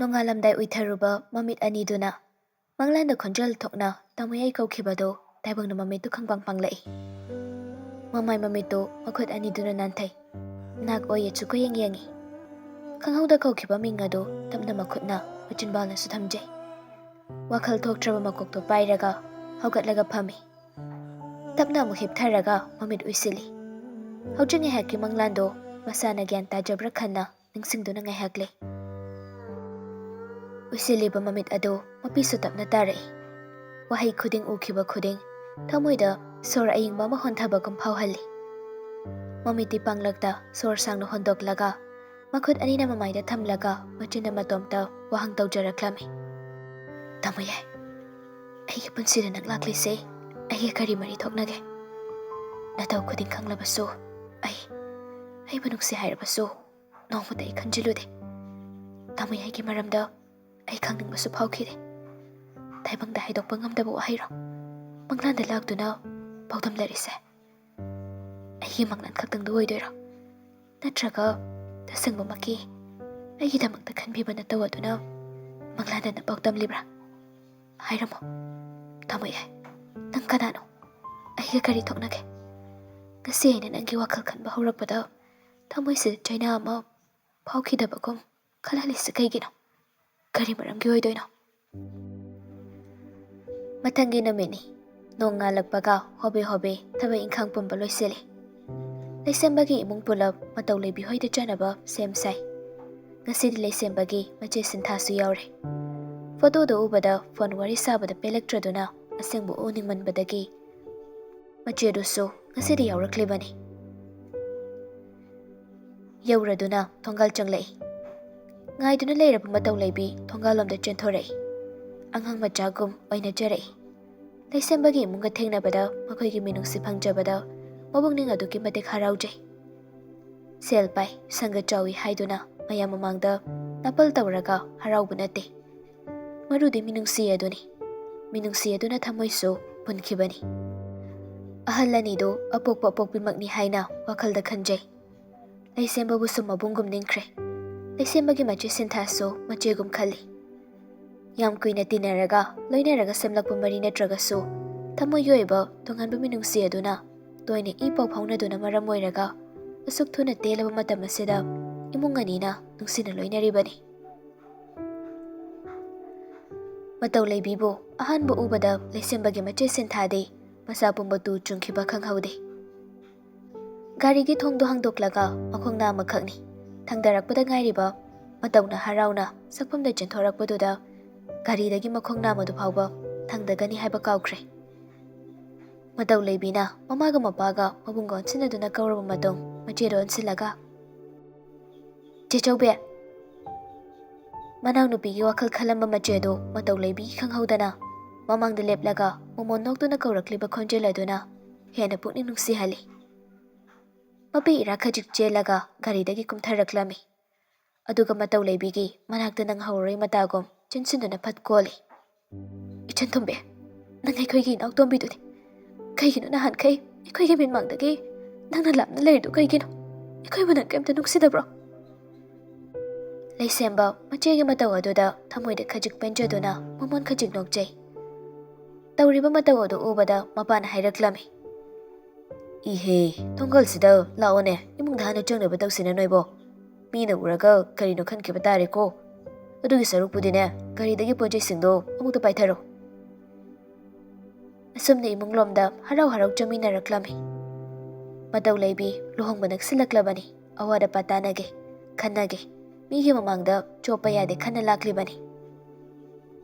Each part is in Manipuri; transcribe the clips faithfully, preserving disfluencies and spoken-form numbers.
ꯅꯣꯡꯉꯥꯜꯂꯝꯗꯥꯏ ꯎꯏꯊꯔꯨꯕ ꯃꯃꯤꯠ ꯑꯅꯤꯗꯨꯅ ꯃꯪꯂꯥꯟꯗ ꯈꯣꯟꯖꯦꯜ ꯊꯣꯛꯅ ꯇꯥꯃꯣꯌꯥꯏ ꯀꯧꯈꯤꯕꯗꯣ ꯇꯥꯏꯕꯪꯅ ꯃꯃꯤꯠꯇꯨ ꯈꯪꯄꯥꯡ ꯄꯥꯡꯂꯛꯏ꯫ ꯃꯃꯥꯏ ꯃꯃꯤꯠꯇꯨ ꯃꯈꯨꯠ ꯑꯅꯤꯗꯨꯅ ꯅꯥꯟꯊꯩ꯫ ꯅꯥꯛ ꯑꯣꯏꯌꯦ ꯆꯨꯀꯣꯏꯌꯦꯡ ꯌꯦꯡꯉꯤ꯫ ꯈꯪꯍꯧꯗ ꯀꯧꯈꯤꯕ ꯃꯤꯡ ꯑꯗꯨ ꯇꯞꯅ ꯃꯈꯨꯠꯅ ꯃꯆꯤꯟꯕꯥꯜꯅꯁꯨ ꯊꯝꯖꯩ꯫ ꯋꯥꯈꯜ ꯊꯣꯛꯇ꯭ꯔꯕ ꯃꯀꯣꯛꯇꯣ ꯄꯥꯏꯔꯒ ꯍꯧꯒꯠꯂꯒ ꯐꯝꯃꯤ꯫ ꯇꯞꯅ ꯑꯃꯨꯛ ꯍꯤꯞꯊꯔꯒ ꯃꯃꯤꯠ ꯎꯏꯁꯤꯜꯂꯤ꯫ ꯍꯧꯖꯤꯛ ꯉꯥꯏꯍꯥꯛꯀꯤ ꯃꯪꯂꯥꯟꯗꯣ ꯃꯁꯥꯅ ꯒ꯭ꯌꯥꯟ ꯇꯥꯖꯕ꯭ꯔꯥ ꯈꯟꯅ ꯅꯤꯡꯁꯤꯡꯗꯨꯅ ꯉꯥꯏꯍꯥꯛ ꯂꯩ꯫ ꯎꯏꯁꯤꯜꯂꯤꯕ ꯃꯃꯤꯠ ꯑꯗꯨ ꯃꯄꯤꯁꯨ ꯇꯞꯅ ꯇꯥꯔꯛꯏ꯫ ꯋꯥꯍꯩ ꯈꯨꯗꯤꯡ ꯎꯈꯤꯕ ꯈꯨꯗꯤꯡ ꯊꯃꯣꯏꯗ ꯁꯣꯔ ꯑꯏꯪꯕ ꯑꯃ ꯍꯣꯟꯊꯕꯒꯨꯝ ꯐꯥꯎꯍꯜꯂꯤ꯫ ꯃꯃꯤꯠꯇꯤ ꯄꯥꯡꯂꯛꯇ ꯁꯣꯔ ꯁꯥꯡꯅ ꯍꯣꯟꯗꯣꯛꯂꯒ ꯃꯈꯨꯠ ꯑꯅꯤꯅ ꯃꯃꯥꯏꯗ ꯊꯝꯂꯒ ꯃꯆꯤꯟꯅ ꯃꯇꯣꯝꯇ ꯋꯥꯍꯪ ꯇꯧꯖꯔꯛꯂꯝꯃꯤ꯫ "ꯇꯥꯃꯣꯌꯥꯏ, ꯑꯩꯒꯤ ꯄꯨꯟꯁꯤꯗ ꯅꯪ ꯂꯥꯛꯂꯤꯁꯦ ꯑꯩꯒ ꯀꯔꯤ ꯃꯔꯤ ꯊꯣꯛꯅꯒꯦ? ꯅꯇꯧ ꯈꯨꯗꯤꯡ ꯈꯪꯂꯕꯁꯨ ꯑꯩ, ꯑꯩꯕꯨ ꯅꯨꯡꯁꯤ ꯍꯥꯏꯔꯕꯁꯨ ꯅꯣꯡꯃꯇ ꯑꯩ ꯈꯟꯖꯤꯜꯂꯨꯗꯦ꯫ ꯇꯥꯃꯣꯌꯥꯏꯒꯤ ꯃꯔꯝꯗ ꯑꯩ ꯈꯪꯅꯤꯡꯕꯁꯨ ꯐꯥꯎꯈꯤꯗꯦ꯫ ꯇꯥꯏꯕꯪꯗ ꯍꯥꯏꯗꯣꯛꯄ ꯉꯝꯗꯕ ꯋꯥꯍꯩꯔꯣ? ꯃꯪꯂꯥꯟꯗ ꯂꯥꯛꯇꯨꯅ ꯄꯥꯎꯗꯝꯂꯔꯤꯁꯦ ꯑꯩꯒꯤ ꯃꯪꯂꯥꯟ ꯈꯛꯇꯪꯗ ꯑꯣꯏꯗꯣꯏꯔꯣ? ꯅꯠꯇ꯭ꯔꯒ ꯇꯁꯦꯡꯕꯃꯛꯀꯤ ꯑꯩꯒꯤꯗꯃꯛꯇ ꯈꯟꯕꯤꯕ ꯅꯇꯧ ꯑꯗꯨꯅ ꯃꯪꯂꯥꯟꯗꯅ ꯄꯥꯎꯗꯝꯂꯤꯕ꯭ꯔꯥ? ꯍꯥꯏꯔꯝꯃꯣ, ꯇꯥꯃꯣꯌꯥꯏ, ꯅꯪ ꯀꯅꯥꯅꯣ? ꯑꯩꯒ ꯀꯔꯤ ꯊꯣꯛꯅꯒꯦ? ꯉꯁꯤ ꯑꯩꯅ ꯅꯪꯒꯤ ꯋꯥꯈꯜ ꯈꯟꯕ ꯍꯧꯔꯛꯄꯗ ꯊꯃꯣꯏꯁꯤꯗ ꯆꯩꯅꯥ ꯑꯃ ꯐꯥꯎꯈꯤꯗꯕꯒꯨꯝ ꯈꯜꯍꯜꯂꯤꯁꯤ ꯀꯩꯒꯤꯅꯣ? ꯀꯔꯤ ꯃꯔꯝꯒꯤ ꯑꯣꯏꯗꯣꯏꯅꯣ?" ꯃꯊꯪꯒꯤ ꯅꯨꯃꯤꯠꯅꯤ꯫ ꯅꯣꯡ ꯉꯥꯜꯂꯛꯄꯒ ꯍꯣꯕꯦ ꯍꯣꯕꯦ ꯊꯕꯛ ꯏꯪꯈꯥꯡ ꯄꯨꯝꯕ ꯂꯣꯏꯁꯤꯜꯂꯤ꯫ ꯂꯩꯁꯦꯝꯕꯒꯤ ꯏꯃꯨꯡ ꯄꯨꯂꯞ ꯃꯇꯧ ꯂꯩꯕꯤ ꯍꯣꯏꯗ ꯆꯠꯅꯕ ꯁꯦꯝ ꯁꯥꯏ꯫ ꯉꯁꯤꯗꯤ ꯂꯩꯁꯦꯝꯕꯒꯤ ꯃꯆꯦ ꯁꯤꯟꯊꯥꯁꯨ ꯌꯥꯎꯔꯦ꯫ ꯐꯣꯇꯣꯗ ꯎꯕꯗ ꯐꯣꯟ ꯋꯥꯔꯤ ꯁꯥꯕꯗ ꯄꯦꯜꯂꯛꯇ꯭ꯔꯗꯨꯅ ꯑꯁꯦꯡꯕ ꯎꯅꯤꯡꯃꯟꯕꯗꯒꯤ ꯃꯆꯦꯗꯨꯁꯨ ꯉꯁꯤꯗꯤ ꯌꯥꯎꯔꯛꯂꯤꯕꯅꯤ꯫ ꯌꯧꯔꯗꯨꯅ ꯊꯣꯡꯒꯥꯜ ꯆꯪꯂꯛꯏ꯫ ꯉꯥꯏꯗꯨꯅ ꯂꯩꯔꯕ ꯃꯇꯧ ꯂꯩꯕꯤ ꯊꯣꯡꯒꯥꯜꯂꯣꯝꯗ ꯆꯦꯟꯊꯣꯔꯛꯏ꯫ ꯑꯉꯥꯡ ꯃꯆꯥꯒꯨꯝ ꯑꯣꯏꯅꯖꯔꯛꯏ꯫ ꯂꯩꯁꯦꯝꯕꯒꯤ ꯏꯃꯨꯡꯒ ꯊꯦꯡꯅꯕꯗ ꯃꯈꯣꯏꯒꯤ ꯃꯤꯅꯨꯡꯁꯤ ꯐꯪꯖꯕꯗ ꯃꯄꯨꯛꯅꯤꯡ ꯑꯗꯨꯛꯀꯤ ꯃꯇꯤꯛ ꯍꯔꯥꯎꯖꯩ꯫ ꯁꯦꯜ ꯄꯥꯏ, ꯁꯪꯒ ꯆꯥꯎꯏ ꯍꯥꯏꯗꯨꯅ ꯃꯌꯥꯝ ꯃꯃꯥꯡꯗ ꯅꯥꯄꯜ ꯇꯧꯔꯒ ꯍꯔꯥꯎꯕ ꯅꯠꯇꯦ꯫ ꯃꯔꯨꯗꯤ ꯃꯤꯅꯨꯡꯁꯤ ꯑꯗꯨꯅꯤ꯫ ꯃꯤꯅꯨꯡꯁꯤ ꯑꯗꯨꯅ ꯊꯃꯣꯏꯁꯨ ꯄꯨꯟꯈꯤꯕꯅꯤ꯫ ꯑꯍꯜ ꯑꯅꯤꯗꯨ ꯑꯄꯣꯛꯄ ꯑꯄꯣꯛꯄꯤꯃꯛꯅꯤ ꯍꯥꯏꯅ ꯋꯥꯈꯜꯗ ꯈꯟꯖꯩ꯫ ꯂꯩꯁꯦꯝꯕꯕꯨꯁꯨ ꯃꯕꯨꯡꯒꯨꯝ ꯅꯤꯡꯈ꯭ꯔꯦ꯫ ꯂꯩꯁꯦꯝꯕꯒꯤ ꯃꯆꯦ ꯁꯤꯟꯊꯥꯁꯨ ꯃꯆꯦꯒꯨꯝ ꯈꯜꯂꯤ꯫ ꯌꯥꯝ ꯀꯨꯏꯅ ꯇꯤꯟꯅꯔꯒ ꯂꯣꯏꯅꯔꯒ ꯁꯦꯝꯂꯛꯄ ꯃꯔꯤ ꯅꯠꯇ꯭ꯔꯒꯁꯨ, ꯊꯃꯣꯏꯒꯤ ꯑꯣꯏꯕ ꯇꯣꯉꯥꯟꯕ ꯃꯤꯅꯨꯡꯁꯤ ꯑꯗꯨꯅ ꯇꯣꯏꯅ ꯏ ꯄꯥꯎ ꯐꯥꯎꯅꯗꯨꯅ ꯃꯔꯝ ꯑꯣꯏꯔꯒ, ꯑꯁꯨꯛ ꯊꯨꯅ ꯇꯦꯜꯂꯕ ꯃꯇꯝ ꯑꯁꯤꯗ ꯏꯃꯨꯡ ꯑꯅꯤꯅ ꯅꯨꯡꯁꯤꯅ ꯂꯣꯏꯅꯔꯤꯕꯅꯤ꯫ ꯃꯇꯧ ꯂꯩꯕꯤꯕꯨ ꯑꯍꯥꯟꯕ ꯎꯕꯗ ꯂꯩꯁꯦꯝꯕꯒꯤ ꯃꯆꯦ ꯁꯤꯟꯊꯥꯗꯤ ꯃꯁꯥ ꯄꯨꯝꯕ ꯇꯨ ꯆꯨꯡꯈꯤꯕ ꯈꯪꯍꯧꯗꯦ꯫ ꯒꯥꯔꯤꯒꯤ ꯊꯣꯡꯗꯨ ꯍꯥꯡꯗꯣꯛꯂꯒ ꯃꯈꯣꯡꯅꯥ ꯑꯃꯈꯛꯅꯤ ꯊꯥꯡꯗꯔꯛꯄꯗ ꯉꯥꯏꯔꯤꯕ ꯃꯇꯧꯅ ꯍꯔꯥꯎꯅ ꯁꯛꯐꯝꯗ ꯆꯦꯟꯊꯣꯔꯛꯄꯗꯨꯗ ꯒꯥꯔꯤꯗꯒꯤ ꯃꯈꯣꯡꯅꯥꯃꯗꯨ ꯐꯥꯎꯕ ꯊꯥꯡꯗꯒꯅꯤ ꯍꯥꯏꯕ ꯀꯥꯎꯈ꯭ꯔꯦ꯫ ꯃꯇꯧ ꯂꯩꯕꯤꯅ ꯃꯃꯥꯒ ꯃꯄꯥꯒ ꯃꯕꯨꯡꯒ ꯑꯣꯟꯁꯤꯟꯅꯗꯨꯅ ꯀꯧꯔꯕ ꯃꯇꯨꯡ, ꯃꯆꯦꯗ ꯑꯣꯟꯁꯤꯜꯂꯒ, "ꯆꯦ ꯆꯧꯕꯤ!" ꯃꯅꯥꯎꯅꯨꯄꯤꯒꯤ ꯋꯥꯈꯜ ꯈꯜꯂꯝꯕ ꯃꯆꯦꯗꯨ ꯃꯇꯧ ꯂꯩꯕꯤ ꯈꯪꯍꯧꯗꯅ ꯃꯃꯥꯡꯗ ꯂꯦꯞꯂꯒ ꯃꯣꯃꯣꯟ ꯅꯣꯛꯇꯨꯅ ꯀꯧꯔꯛꯂꯤꯕ ꯈꯣꯟꯖꯦꯜ ꯑꯗꯨꯅ ꯍꯦꯟꯅ ꯄꯨꯛꯅꯤꯡ ꯅꯨꯡꯁꯤꯍꯜꯂꯤ꯫ ꯃꯄꯤ ꯏꯔꯥ ꯈꯖꯤꯛ ꯆꯦꯜꯂꯒ ꯒꯥꯔꯤꯗꯒꯤ ꯀꯨꯝꯊꯔꯛꯂꯝꯃꯤ꯫ ꯑꯗꯨꯒ ꯃꯇꯧ ꯂꯩꯕꯤꯒꯤ ꯃꯅꯥꯛꯇ ꯅꯪꯍꯧꯔꯣꯏ ꯃꯇꯥꯒꯨꯝ ꯆꯦꯟꯁꯤꯟꯗꯨꯅ ꯐꯠ ꯀꯣꯜꯂꯤ꯫ "ꯏꯆꯟ ꯇꯣꯝꯕꯤ, ꯅꯪ ꯑꯩꯈꯣꯏꯒꯤ ꯏꯅꯥꯎ ꯇꯣꯝꯕꯤꯗꯨꯅꯤ꯫ ꯀꯩꯒꯤꯅꯣ ꯅꯍꯥꯟꯈꯩ ꯑꯩꯈꯣꯏꯒꯤ ꯃꯤꯠꯃꯥꯡꯗꯒꯤ ꯅꯪꯅ ꯂꯥꯞꯅ ꯂꯩꯔꯤꯗꯨ ꯀꯩꯒꯤꯅꯣ? ꯑꯩꯈꯣꯏꯕꯨ ꯅꯪ ꯀꯩꯝꯇ ꯅꯨꯡꯁꯤꯗꯕ꯭ꯔꯣ?" ꯂꯩꯁꯦꯝꯕ ꯃꯆꯦꯒꯤ ꯃꯇꯧ ꯑꯗꯨꯗ ꯊꯃꯣꯏꯗ ꯈꯖꯤꯛ ꯄꯦꯟꯖꯗꯨꯅ ꯃꯃꯣꯟ ꯈꯖꯤꯛ ꯅꯣꯛꯆꯩ꯫ ꯇꯧꯔꯤꯕ ꯃꯇꯧ ꯑꯗꯨ ꯎꯕꯗ ꯃꯄꯥꯅ ꯍꯥꯏꯔꯛꯂꯝꯃꯤ꯫ "ꯏꯍꯦ, ꯊꯣꯡꯒꯜꯁꯤꯗ ꯂꯥꯛꯑꯣꯅꯦ, ꯏꯃꯨꯡꯗ ꯍꯥꯟꯅ ꯆꯪꯅꯕ ꯇꯧꯁꯤꯅ ꯅꯣꯏꯕꯣ꯫ ꯃꯤꯅ ꯎꯔꯒ ꯀꯔꯤꯅꯣ ꯈꯟꯈꯤꯕ ꯇꯥꯔꯦꯀꯣ꯫ ꯑꯗꯨꯒꯤ ꯁꯔꯨꯛꯄꯨꯗꯤꯅꯦ, ꯒꯥꯔꯤꯗꯒꯤ ꯄꯣꯠ ꯆꯩꯁꯤꯡꯗꯣ ꯑꯃꯨꯛꯇ ꯄꯥꯏꯊꯔꯣ꯫" ꯑꯁꯨꯝꯅ ꯏꯃꯨꯡꯂꯣꯝꯗ ꯍꯔꯥꯎ ꯍꯔꯥꯎ ꯆꯪꯃꯤꯟꯅꯔꯛꯂꯝꯃꯤ꯫ ꯃꯇꯧ ꯂꯩꯕꯤ ꯂꯨꯍꯣꯡꯕ ꯅꯛꯁꯤꯜꯂꯛꯂꯕꯅꯤ꯫ ꯑꯋꯥꯠ ꯑꯄꯥ ꯇꯥꯟꯅꯒꯦ, ꯈꯟꯅꯒꯦ꯫ ꯃꯤꯒꯤ ꯃꯃꯥꯡꯗ ꯆꯣꯞꯄ ꯌꯥꯗꯦ ꯈꯟꯅ ꯂꯥꯛꯂꯤꯕꯅꯤ꯫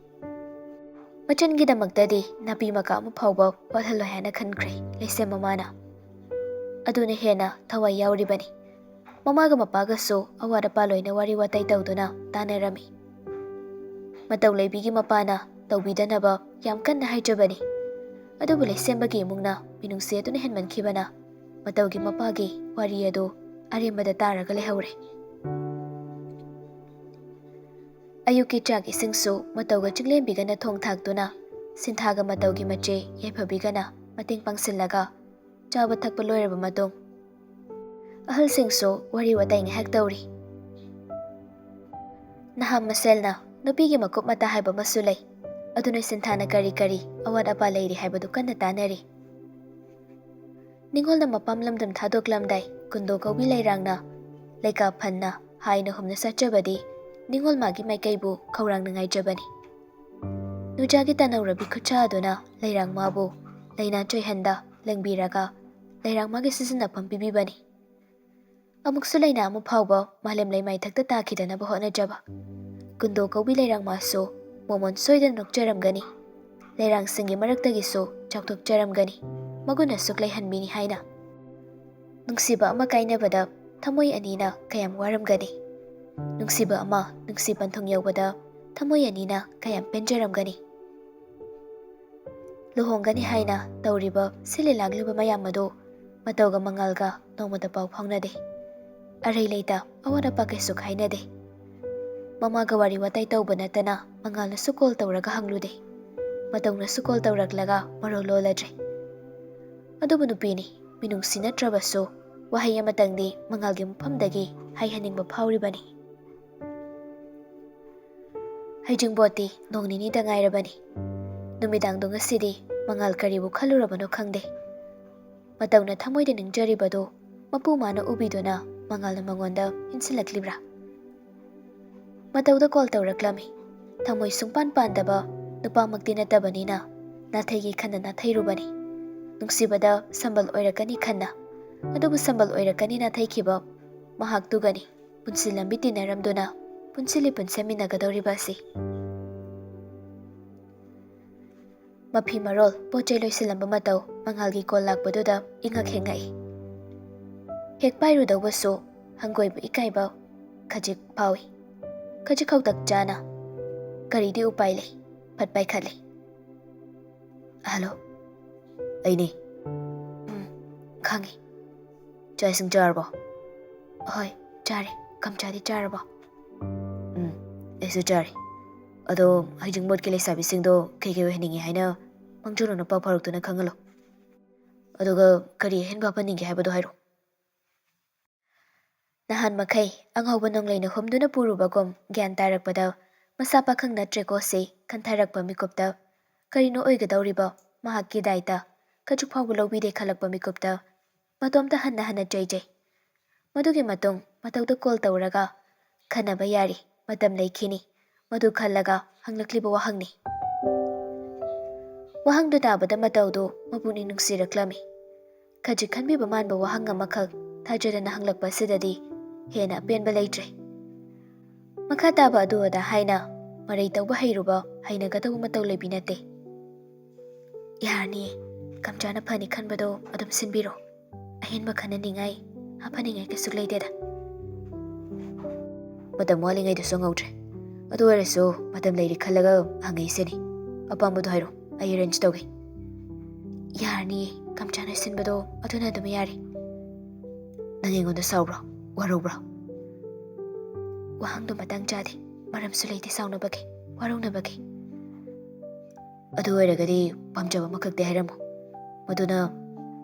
ꯃꯆꯟꯒꯤꯗꯃꯛꯇꯗꯤ ꯅꯥꯄꯤ ꯃꯀꯥ ꯑꯃ ꯐꯥꯎꯕ ꯋꯥꯠꯍꯜꯂꯣꯏ ꯍꯥꯏꯅ ꯈꯟꯈ꯭ꯔꯦ ꯂꯩꯁꯦꯝ ꯃꯃꯥꯅ꯫ ꯑꯗꯨꯅ ꯍꯦꯟꯅ ꯊꯋꯥꯏ ꯌꯥꯎꯔꯤꯕꯅꯤ꯫ ꯃꯃꯥꯒ ꯃꯄꯥꯒꯁꯨ ꯑꯋꯥꯠ ꯑꯄꯥ ꯂꯣꯏꯅ ꯋꯥꯔꯤ ꯋꯥꯇꯥꯏ ꯇꯧꯗꯨꯅ ꯇꯥꯟꯅꯔꯝꯃꯤ꯫ ꯃꯇꯧ ꯂꯩꯕꯤꯒꯤ ꯃꯄꯥꯅ ꯇꯧꯕꯤꯗꯅꯕ ꯌꯥꯝ ꯀꯟꯅ ꯍꯥꯏꯖꯕꯅꯤ꯫ ꯑꯗꯨꯕꯨ ꯂꯩꯁꯦꯝꯕꯒꯤ ꯏꯃꯨꯡꯅ ꯃꯤꯅꯨꯡꯁꯤ ꯑꯗꯨꯅ ꯍꯦꯟꯃꯟꯈꯤꯕꯅ ꯃꯇꯧꯒꯤ ꯃꯄꯥꯒꯤ ꯋꯥꯔꯤ ꯑꯗꯨ ꯑꯔꯦꯝꯕꯗ ꯇꯥꯔꯒ ꯂꯩꯍꯧꯔꯦ꯫ ꯑꯌꯨꯛꯀꯤ ꯆꯥꯛ ꯏꯁꯤꯡꯁꯨ ꯃꯇꯧꯒ ꯆꯤꯡꯂꯦꯝꯕꯤꯒꯅ ꯊꯣꯡ ꯊꯥꯛꯇꯨꯅ, ꯁꯤꯟꯊꯥꯒ ꯃꯇꯧꯒꯤ ꯃꯆꯦ ꯌꯥꯏꯐꯕꯤꯒꯅ ꯃꯇꯦꯡ ꯄꯥꯡꯁꯤꯜꯂꯒ ꯆꯥꯕ ꯊꯛꯄ ꯂꯣꯏꯔꯕ ꯃꯇꯨꯡ, ꯑꯍꯜꯁꯤꯡꯁꯨ ꯋꯥꯔꯤ ꯋꯥꯇꯥꯏ ꯉꯥꯏꯍꯥꯛ ꯇꯧꯔꯤ꯫ ꯅꯍꯥ ꯃꯁꯦꯜꯅ ꯅꯨꯄꯤꯒꯤ ꯃꯀꯨꯞ ꯃꯇꯥ ꯍꯥꯏꯕ ꯑꯃꯁꯨ ꯂꯩ꯫ ꯑꯗꯨꯅ ꯁꯤꯟꯊꯥꯅ ꯀꯔꯤ ꯀꯔꯤ ꯑꯋꯥꯠ ꯑꯄꯥ ꯂꯩꯔꯤ ꯍꯥꯏꯕꯗꯨ ꯀꯟꯅ ꯇꯥꯟꯅꯔꯤ꯫ ꯅꯤꯉꯣꯜꯅ ꯃꯄꯥꯝ ꯂꯝꯗꯝ ꯊꯥꯗꯣꯛꯂꯝꯗꯥꯏ ꯀꯨꯟꯗꯣ ꯀꯧꯕꯤ ꯂꯩꯔꯥꯡꯅ ꯂꯩꯀꯥ ꯐꯟꯅ ꯍꯥꯏꯅ ꯍꯨꯝꯅ ꯆꯠꯆꯕꯗꯤ ꯅꯤꯉꯣꯜ ꯃꯥꯒꯤ ꯃꯥꯏꯀꯩꯕꯨ ꯈꯧꯔꯥꯡꯅ ꯉꯥꯏꯖꯕꯅꯤ꯫ ꯅꯨꯖꯥꯒꯤ ꯇꯅꯧꯔꯕꯤ ꯈꯨꯠꯁꯥ ꯑꯗꯨꯅ ꯂꯩꯔꯥꯡ ꯃꯥꯕꯨ ꯂꯩꯅꯥ ꯆꯣꯏꯍꯟꯗ ꯂꯦꯡꯕꯤꯔꯒ ꯂꯩꯔꯥꯡ ꯃꯥꯒꯤ ꯁꯤꯖꯤꯟꯅꯐꯝ ꯄꯤꯕꯤꯕꯅꯤ꯫ ꯑꯃꯨꯛꯁꯨ ꯂꯩꯅꯥ ꯑꯃ ꯐꯥꯎꯕ ꯃꯥꯂꯦꯝ ꯂꯩꯃꯥꯏꯊꯛꯇ ꯇꯥꯈꯤꯗꯅꯕ ꯍꯣꯠꯅꯖꯕ꯫ ꯀꯨꯟꯗꯣ ꯀꯧꯕꯤ ꯂꯩꯔꯥꯡ ꯃꯥꯁꯨ ꯃꯣꯃꯣꯟ ꯁꯣꯏꯗꯅ ꯅꯣꯛꯆꯔꯝꯒꯅꯤ꯫ ꯂꯩꯔꯥꯡꯁꯤꯡꯒꯤ ꯃꯔꯛꯇꯒꯤꯁꯨ ꯆꯥꯎꯊꯣꯛꯆꯔꯝꯒꯅꯤ꯫ ꯃꯒꯨꯟ ꯑꯁꯨꯛ ꯂꯩꯍꯟꯕꯤꯅꯤ ꯍꯥꯏꯅ꯫ ꯅꯨꯡꯁꯤꯕ ꯑꯃ ꯀꯥꯏꯅꯕꯗ ꯊꯃꯣꯏ ꯑꯅꯤꯅ ꯀꯌꯥꯝ ꯋꯥꯔꯝꯒꯅꯤ꯫ ꯅꯨꯡꯁꯤꯕ ꯑꯃ ꯅꯨꯡꯁꯤ ꯄꯟꯊꯨꯡ ꯌꯧꯕꯗ ꯊꯃꯣꯏ ꯑꯅꯤꯅ ꯀꯌꯥꯝ ꯄꯦꯟꯖꯔꯝꯒꯅꯤ꯫ ꯂꯨꯍꯣꯡꯒꯅꯤ ꯍꯥꯏꯅ ꯇꯧꯔꯤꯕ ꯁꯤꯜꯂꯤ ꯂꯥꯡꯂꯤꯕ ꯃꯌꯥꯝ ꯑꯗꯨ ꯃꯇꯧꯒ ꯃꯉꯥꯜꯒ ꯅꯣꯡꯃꯇ ꯄꯥꯎ ꯐꯥꯎꯅꯗꯦ꯫ ꯑꯔꯩ ꯂꯩꯇ ꯑꯋꯥꯠ ꯑꯄꯥ ꯀꯩꯁꯨ ꯈꯥꯏꯅꯗꯦ꯫ ꯃꯃꯥꯒ ꯋꯥꯔꯤ ꯋꯥꯇꯥꯏ ꯇꯧꯕ ꯅꯠꯇꯅ ꯃꯉꯥꯜꯅꯁꯨ ꯀꯣꯜ ꯇꯧꯔꯒ ꯍꯪꯂꯨꯗꯦ꯫ ꯃꯇꯧꯅꯁꯨ ꯀꯣꯜ ꯇꯧꯔꯛꯂꯒ ꯃꯔꯣꯜ ꯂꯣꯜꯂꯗ꯭ꯔꯦ꯫ ꯑꯗꯨꯕꯨ ꯅꯨꯄꯤꯅꯤ, ꯃꯤꯅꯨꯡꯁꯤ ꯅꯠꯇ꯭ꯔꯕꯁꯨ ꯋꯥꯍꯩ ꯑꯃꯇꯪꯗꯤ ꯃꯉꯥꯜꯒꯤ ꯃꯐꯝꯗꯒꯤ ꯍꯥꯏꯍꯟꯅꯤꯡꯕ ꯐꯥꯎꯔꯤꯕꯅꯤ꯫ ꯍꯩꯖꯤꯡꯕꯣꯠꯇꯤ ꯅꯣꯡ ꯅꯤꯅꯤꯗ ꯉꯥꯏꯔꯕꯅꯤ꯫ ꯅꯨꯃꯤꯗꯥꯡꯗꯣ ꯉꯁꯤꯗꯤ ꯃꯉꯥꯜ ꯀꯔꯤꯕꯨ ꯈꯜꯂꯨꯔꯕꯅꯣ ꯈꯪꯗꯦ꯫ ꯃꯇꯧꯅ ꯊꯃꯣꯏꯗ ꯅꯤꯡꯖꯔꯤꯕꯗꯨ ꯃꯄꯨ ꯃꯥꯅ ꯎꯕꯤꯗꯨꯅ ꯃꯉꯥꯜꯅ ꯃꯉꯣꯟꯗ ꯏꯟꯁꯤꯜꯂꯛꯂꯤꯕ꯭ꯔꯥ? ꯃꯇꯧꯗ ꯀꯣꯜ ꯇꯧꯔꯛꯂꯝꯃꯤ꯫ ꯊꯃꯣꯏ ꯁꯨꯡꯄꯥꯟ ꯄꯥꯟꯗꯕ ꯅꯨꯄꯥꯃꯛꯇꯤ ꯅꯠꯇꯕꯅꯤꯅ ꯅꯥꯊꯩꯒꯦ ꯈꯟꯅ ꯅꯥꯊꯩꯔꯨꯕꯅꯤ꯫ ꯅꯨꯡꯁꯤꯕꯗ ꯁꯝꯕꯜ ꯑꯣꯏꯔꯛꯀꯅꯤ ꯈꯟꯅ꯫ ꯑꯗꯨꯕꯨ ꯁꯝꯕꯜ ꯑꯣꯏꯔꯛꯀꯅꯤ ꯅꯥꯊꯩꯈꯤꯕ ꯃꯍꯥꯛꯇꯨꯒꯅꯤ ꯄꯨꯟꯁꯤ ꯂꯝꯕꯤ ꯇꯤꯟꯅꯔꯝꯗꯨꯅ ꯄꯨꯟꯁꯤ ꯂꯤꯄꯨꯟ ꯁꯦꯝꯃꯤꯟꯅꯒꯗꯧꯔꯤꯕ ꯑꯁꯤ꯫ ꯃꯐꯤ ꯃꯔꯣꯜ ꯄꯣꯠ ꯆꯩ ꯂꯣꯏꯁꯤꯜꯂꯝꯕ ꯃꯇꯧ ꯃꯉꯥꯜꯒꯤ ꯀꯣꯜ ꯂꯥꯛꯄꯗꯨꯗ ꯏꯉꯛ ꯍꯦꯛ ꯉꯛꯏ꯫ ꯍꯦꯛ ꯄꯥꯏꯔꯨꯗꯧꯕꯁꯨ ꯍꯪꯒꯣꯏꯕ ꯏꯀꯥꯏꯕ ꯈꯖꯤꯛ ꯐꯥꯎꯏ꯫ ꯈꯖꯤꯛ ꯈꯧꯇꯛ ꯆꯥꯅ ꯀꯔꯤꯗꯤ ꯎꯄꯥꯏ ꯂꯩ, ꯐꯠ ꯄꯥꯏꯈꯠꯂꯦ꯫ "ꯍꯜꯂꯣ, ꯑꯩꯅꯦ꯫ ꯎꯝ, ꯈꯪꯉꯤ꯫ ꯆꯥꯛ ꯏꯁꯤꯡ ꯆꯥꯔꯕꯣ?" "ꯍꯣꯏ, ꯆꯥꯔꯦ꯫ ꯀꯝꯆꯥꯗꯤ ꯆꯥꯔꯕꯣ?" "ꯎꯝ, ꯑꯩꯁꯨ ꯆꯥꯔꯦ꯫ ꯑꯗꯣ ꯍꯩꯖꯤꯡꯕꯣꯠꯀꯤ ꯂꯩꯁꯥꯕꯤꯁꯤꯡꯗꯣ ꯀꯩ ꯀꯩ ꯑꯣꯏꯍꯟꯅꯤꯡꯉꯤ ꯍꯥꯏꯅ ꯃꯪꯖꯨꯅꯅ ꯄꯥꯎ ꯐꯥꯎꯔꯛꯇꯨꯅ ꯈꯪꯍꯜꯂꯣ꯫ ꯑꯗꯨꯒ ꯀꯔꯤ ꯑꯍꯦꯟꯕ ꯍꯥꯞꯍꯟꯅꯤꯡꯒꯦ ꯍꯥꯏꯕꯗꯣ ꯍꯥꯏꯔꯣ꯫" ꯅꯍꯥꯟ ꯃꯈꯩ ꯑꯉꯥꯎꯕ ꯅꯣꯡꯂꯩꯅ ꯍꯨꯝꯗꯨꯅ ꯄꯨꯔꯨꯕꯒꯨꯝ ꯒ꯭ꯌꯥꯟ ꯇꯥꯔꯛꯄꯗ ꯃꯁꯥ ꯄꯥꯈꯪ ꯅꯠꯇ꯭ꯔꯦꯀꯣ ꯁꯤ ꯈꯟꯊꯔꯛꯄ ꯃꯤꯀꯨꯞꯇ ꯀꯔꯤꯅꯣ ꯑꯣꯏꯒꯗꯧꯔꯤꯕ ꯃꯍꯥꯛꯀꯤ ꯗꯥꯏꯇ ꯈꯖꯤꯛ ꯐꯥꯎꯕ ꯂꯧꯕꯤꯗꯦ ꯈꯜꯂꯛꯄ ꯃꯤꯀꯨꯞꯇ ꯃꯇꯣꯝꯇ ꯍꯟꯅ ꯍꯟꯅ ꯆꯩꯖꯩ꯫ ꯃꯗꯨꯒꯤ ꯃꯇꯨꯡ ꯃꯇꯧꯗ ꯀꯣꯜ ꯇꯧꯔꯒ ꯈꯟꯅꯕ ꯌꯥꯔꯤ, ꯃꯇꯝ ꯂꯩꯈꯤꯅꯤ, ꯃꯗꯨ ꯈꯜꯂꯒ ꯍꯪꯂꯛꯂꯤꯕ ꯋꯥꯍꯪꯅꯤ꯫ ꯋꯥꯍꯪꯗꯨ ꯇꯥꯕꯗ ꯃꯇꯧꯗꯨ ꯃꯄꯨꯛꯅꯤꯡ ꯅꯨꯡꯁꯤꯔꯛꯂꯝꯃꯤ꯫ ꯈꯖꯤꯛ ꯈꯟꯕꯤꯕ ꯃꯥꯟꯕ ꯋꯥꯍꯪ ꯑꯃꯈꯛ ꯊꯥꯖꯗꯅ ꯍꯪꯂꯛꯄ ꯑꯁꯤꯗꯗꯤ ꯍꯦꯟꯅ ꯑꯄꯦꯟꯕ ꯂꯩꯇ꯭ꯔꯦ꯫ ꯃꯈꯥ ꯇꯥꯕ ꯑꯗꯨ ꯑꯗꯥ ꯍꯥꯏꯅ ꯃꯔꯩ ꯇꯧꯕ ꯍꯩꯔꯨꯕ ꯍꯩꯅꯒꯗꯧꯕ ꯃꯇꯧ ꯂꯩꯕꯤ ꯅꯠꯇꯦ꯫ ꯌꯥꯔꯅꯤꯌꯦ, ꯀꯝꯆꯥꯅ ꯐꯅꯤ ꯈꯟꯕꯗꯣ ꯑꯗꯨꯝ ꯁꯤꯟꯕꯤꯔꯣ꯫ ꯑꯍꯦꯟꯕ ꯈꯟꯅꯅꯤꯡꯉꯥꯏ, ꯍꯥꯐꯅꯤꯡꯉꯥꯏ ꯀꯩꯁꯨ ꯂꯩꯇꯦꯗ꯫ ꯃꯇꯝ ꯋꯥꯠꯂꯤꯉꯩꯗꯁꯨ ꯉꯧꯗ꯭ꯔꯦ꯫ ꯑꯗꯨ ꯑꯣꯏꯔꯁꯨ ꯃꯇꯝ ꯂꯩꯔꯤ ꯈꯜꯂꯒ ꯍꯪꯉꯛꯏꯁꯤꯅꯤ꯫ ꯑꯄꯥꯝꯕꯗꯣ ꯍꯥꯏꯔꯣ, ꯑꯩ ꯑꯦꯔꯦꯟꯖ ꯇꯧꯒꯦ꯫ ꯌꯥꯔꯅꯤꯌꯦ, ꯀꯝꯆꯥꯅ ꯁꯤꯟꯕꯗꯣ ꯑꯗꯨꯅ ꯑꯗꯨꯝ ꯌꯥꯔꯦ꯫ ꯅꯪ ꯑꯩꯉꯣꯟꯗ ꯁꯥꯎꯕ꯭ꯔꯣ? ꯋꯥꯔꯧꯕ꯭ꯔꯣ? ꯋꯥꯍꯪꯗꯣ ꯃꯇꯥꯡ ꯆꯥꯗꯦ꯫ ꯃꯔꯝꯁꯨ ꯂꯩꯇꯦ ꯁꯥꯎꯅꯕꯒꯤ, ꯋꯥꯔꯧꯅꯕꯒꯤ꯫ ꯑꯗꯨ ꯑꯣꯏꯔꯒꯗꯤ ꯄꯥꯝꯖꯕ ꯑꯃꯈꯛꯇꯤ ꯍꯥꯏꯔꯝꯃꯨ꯫ ꯃꯗꯨꯅ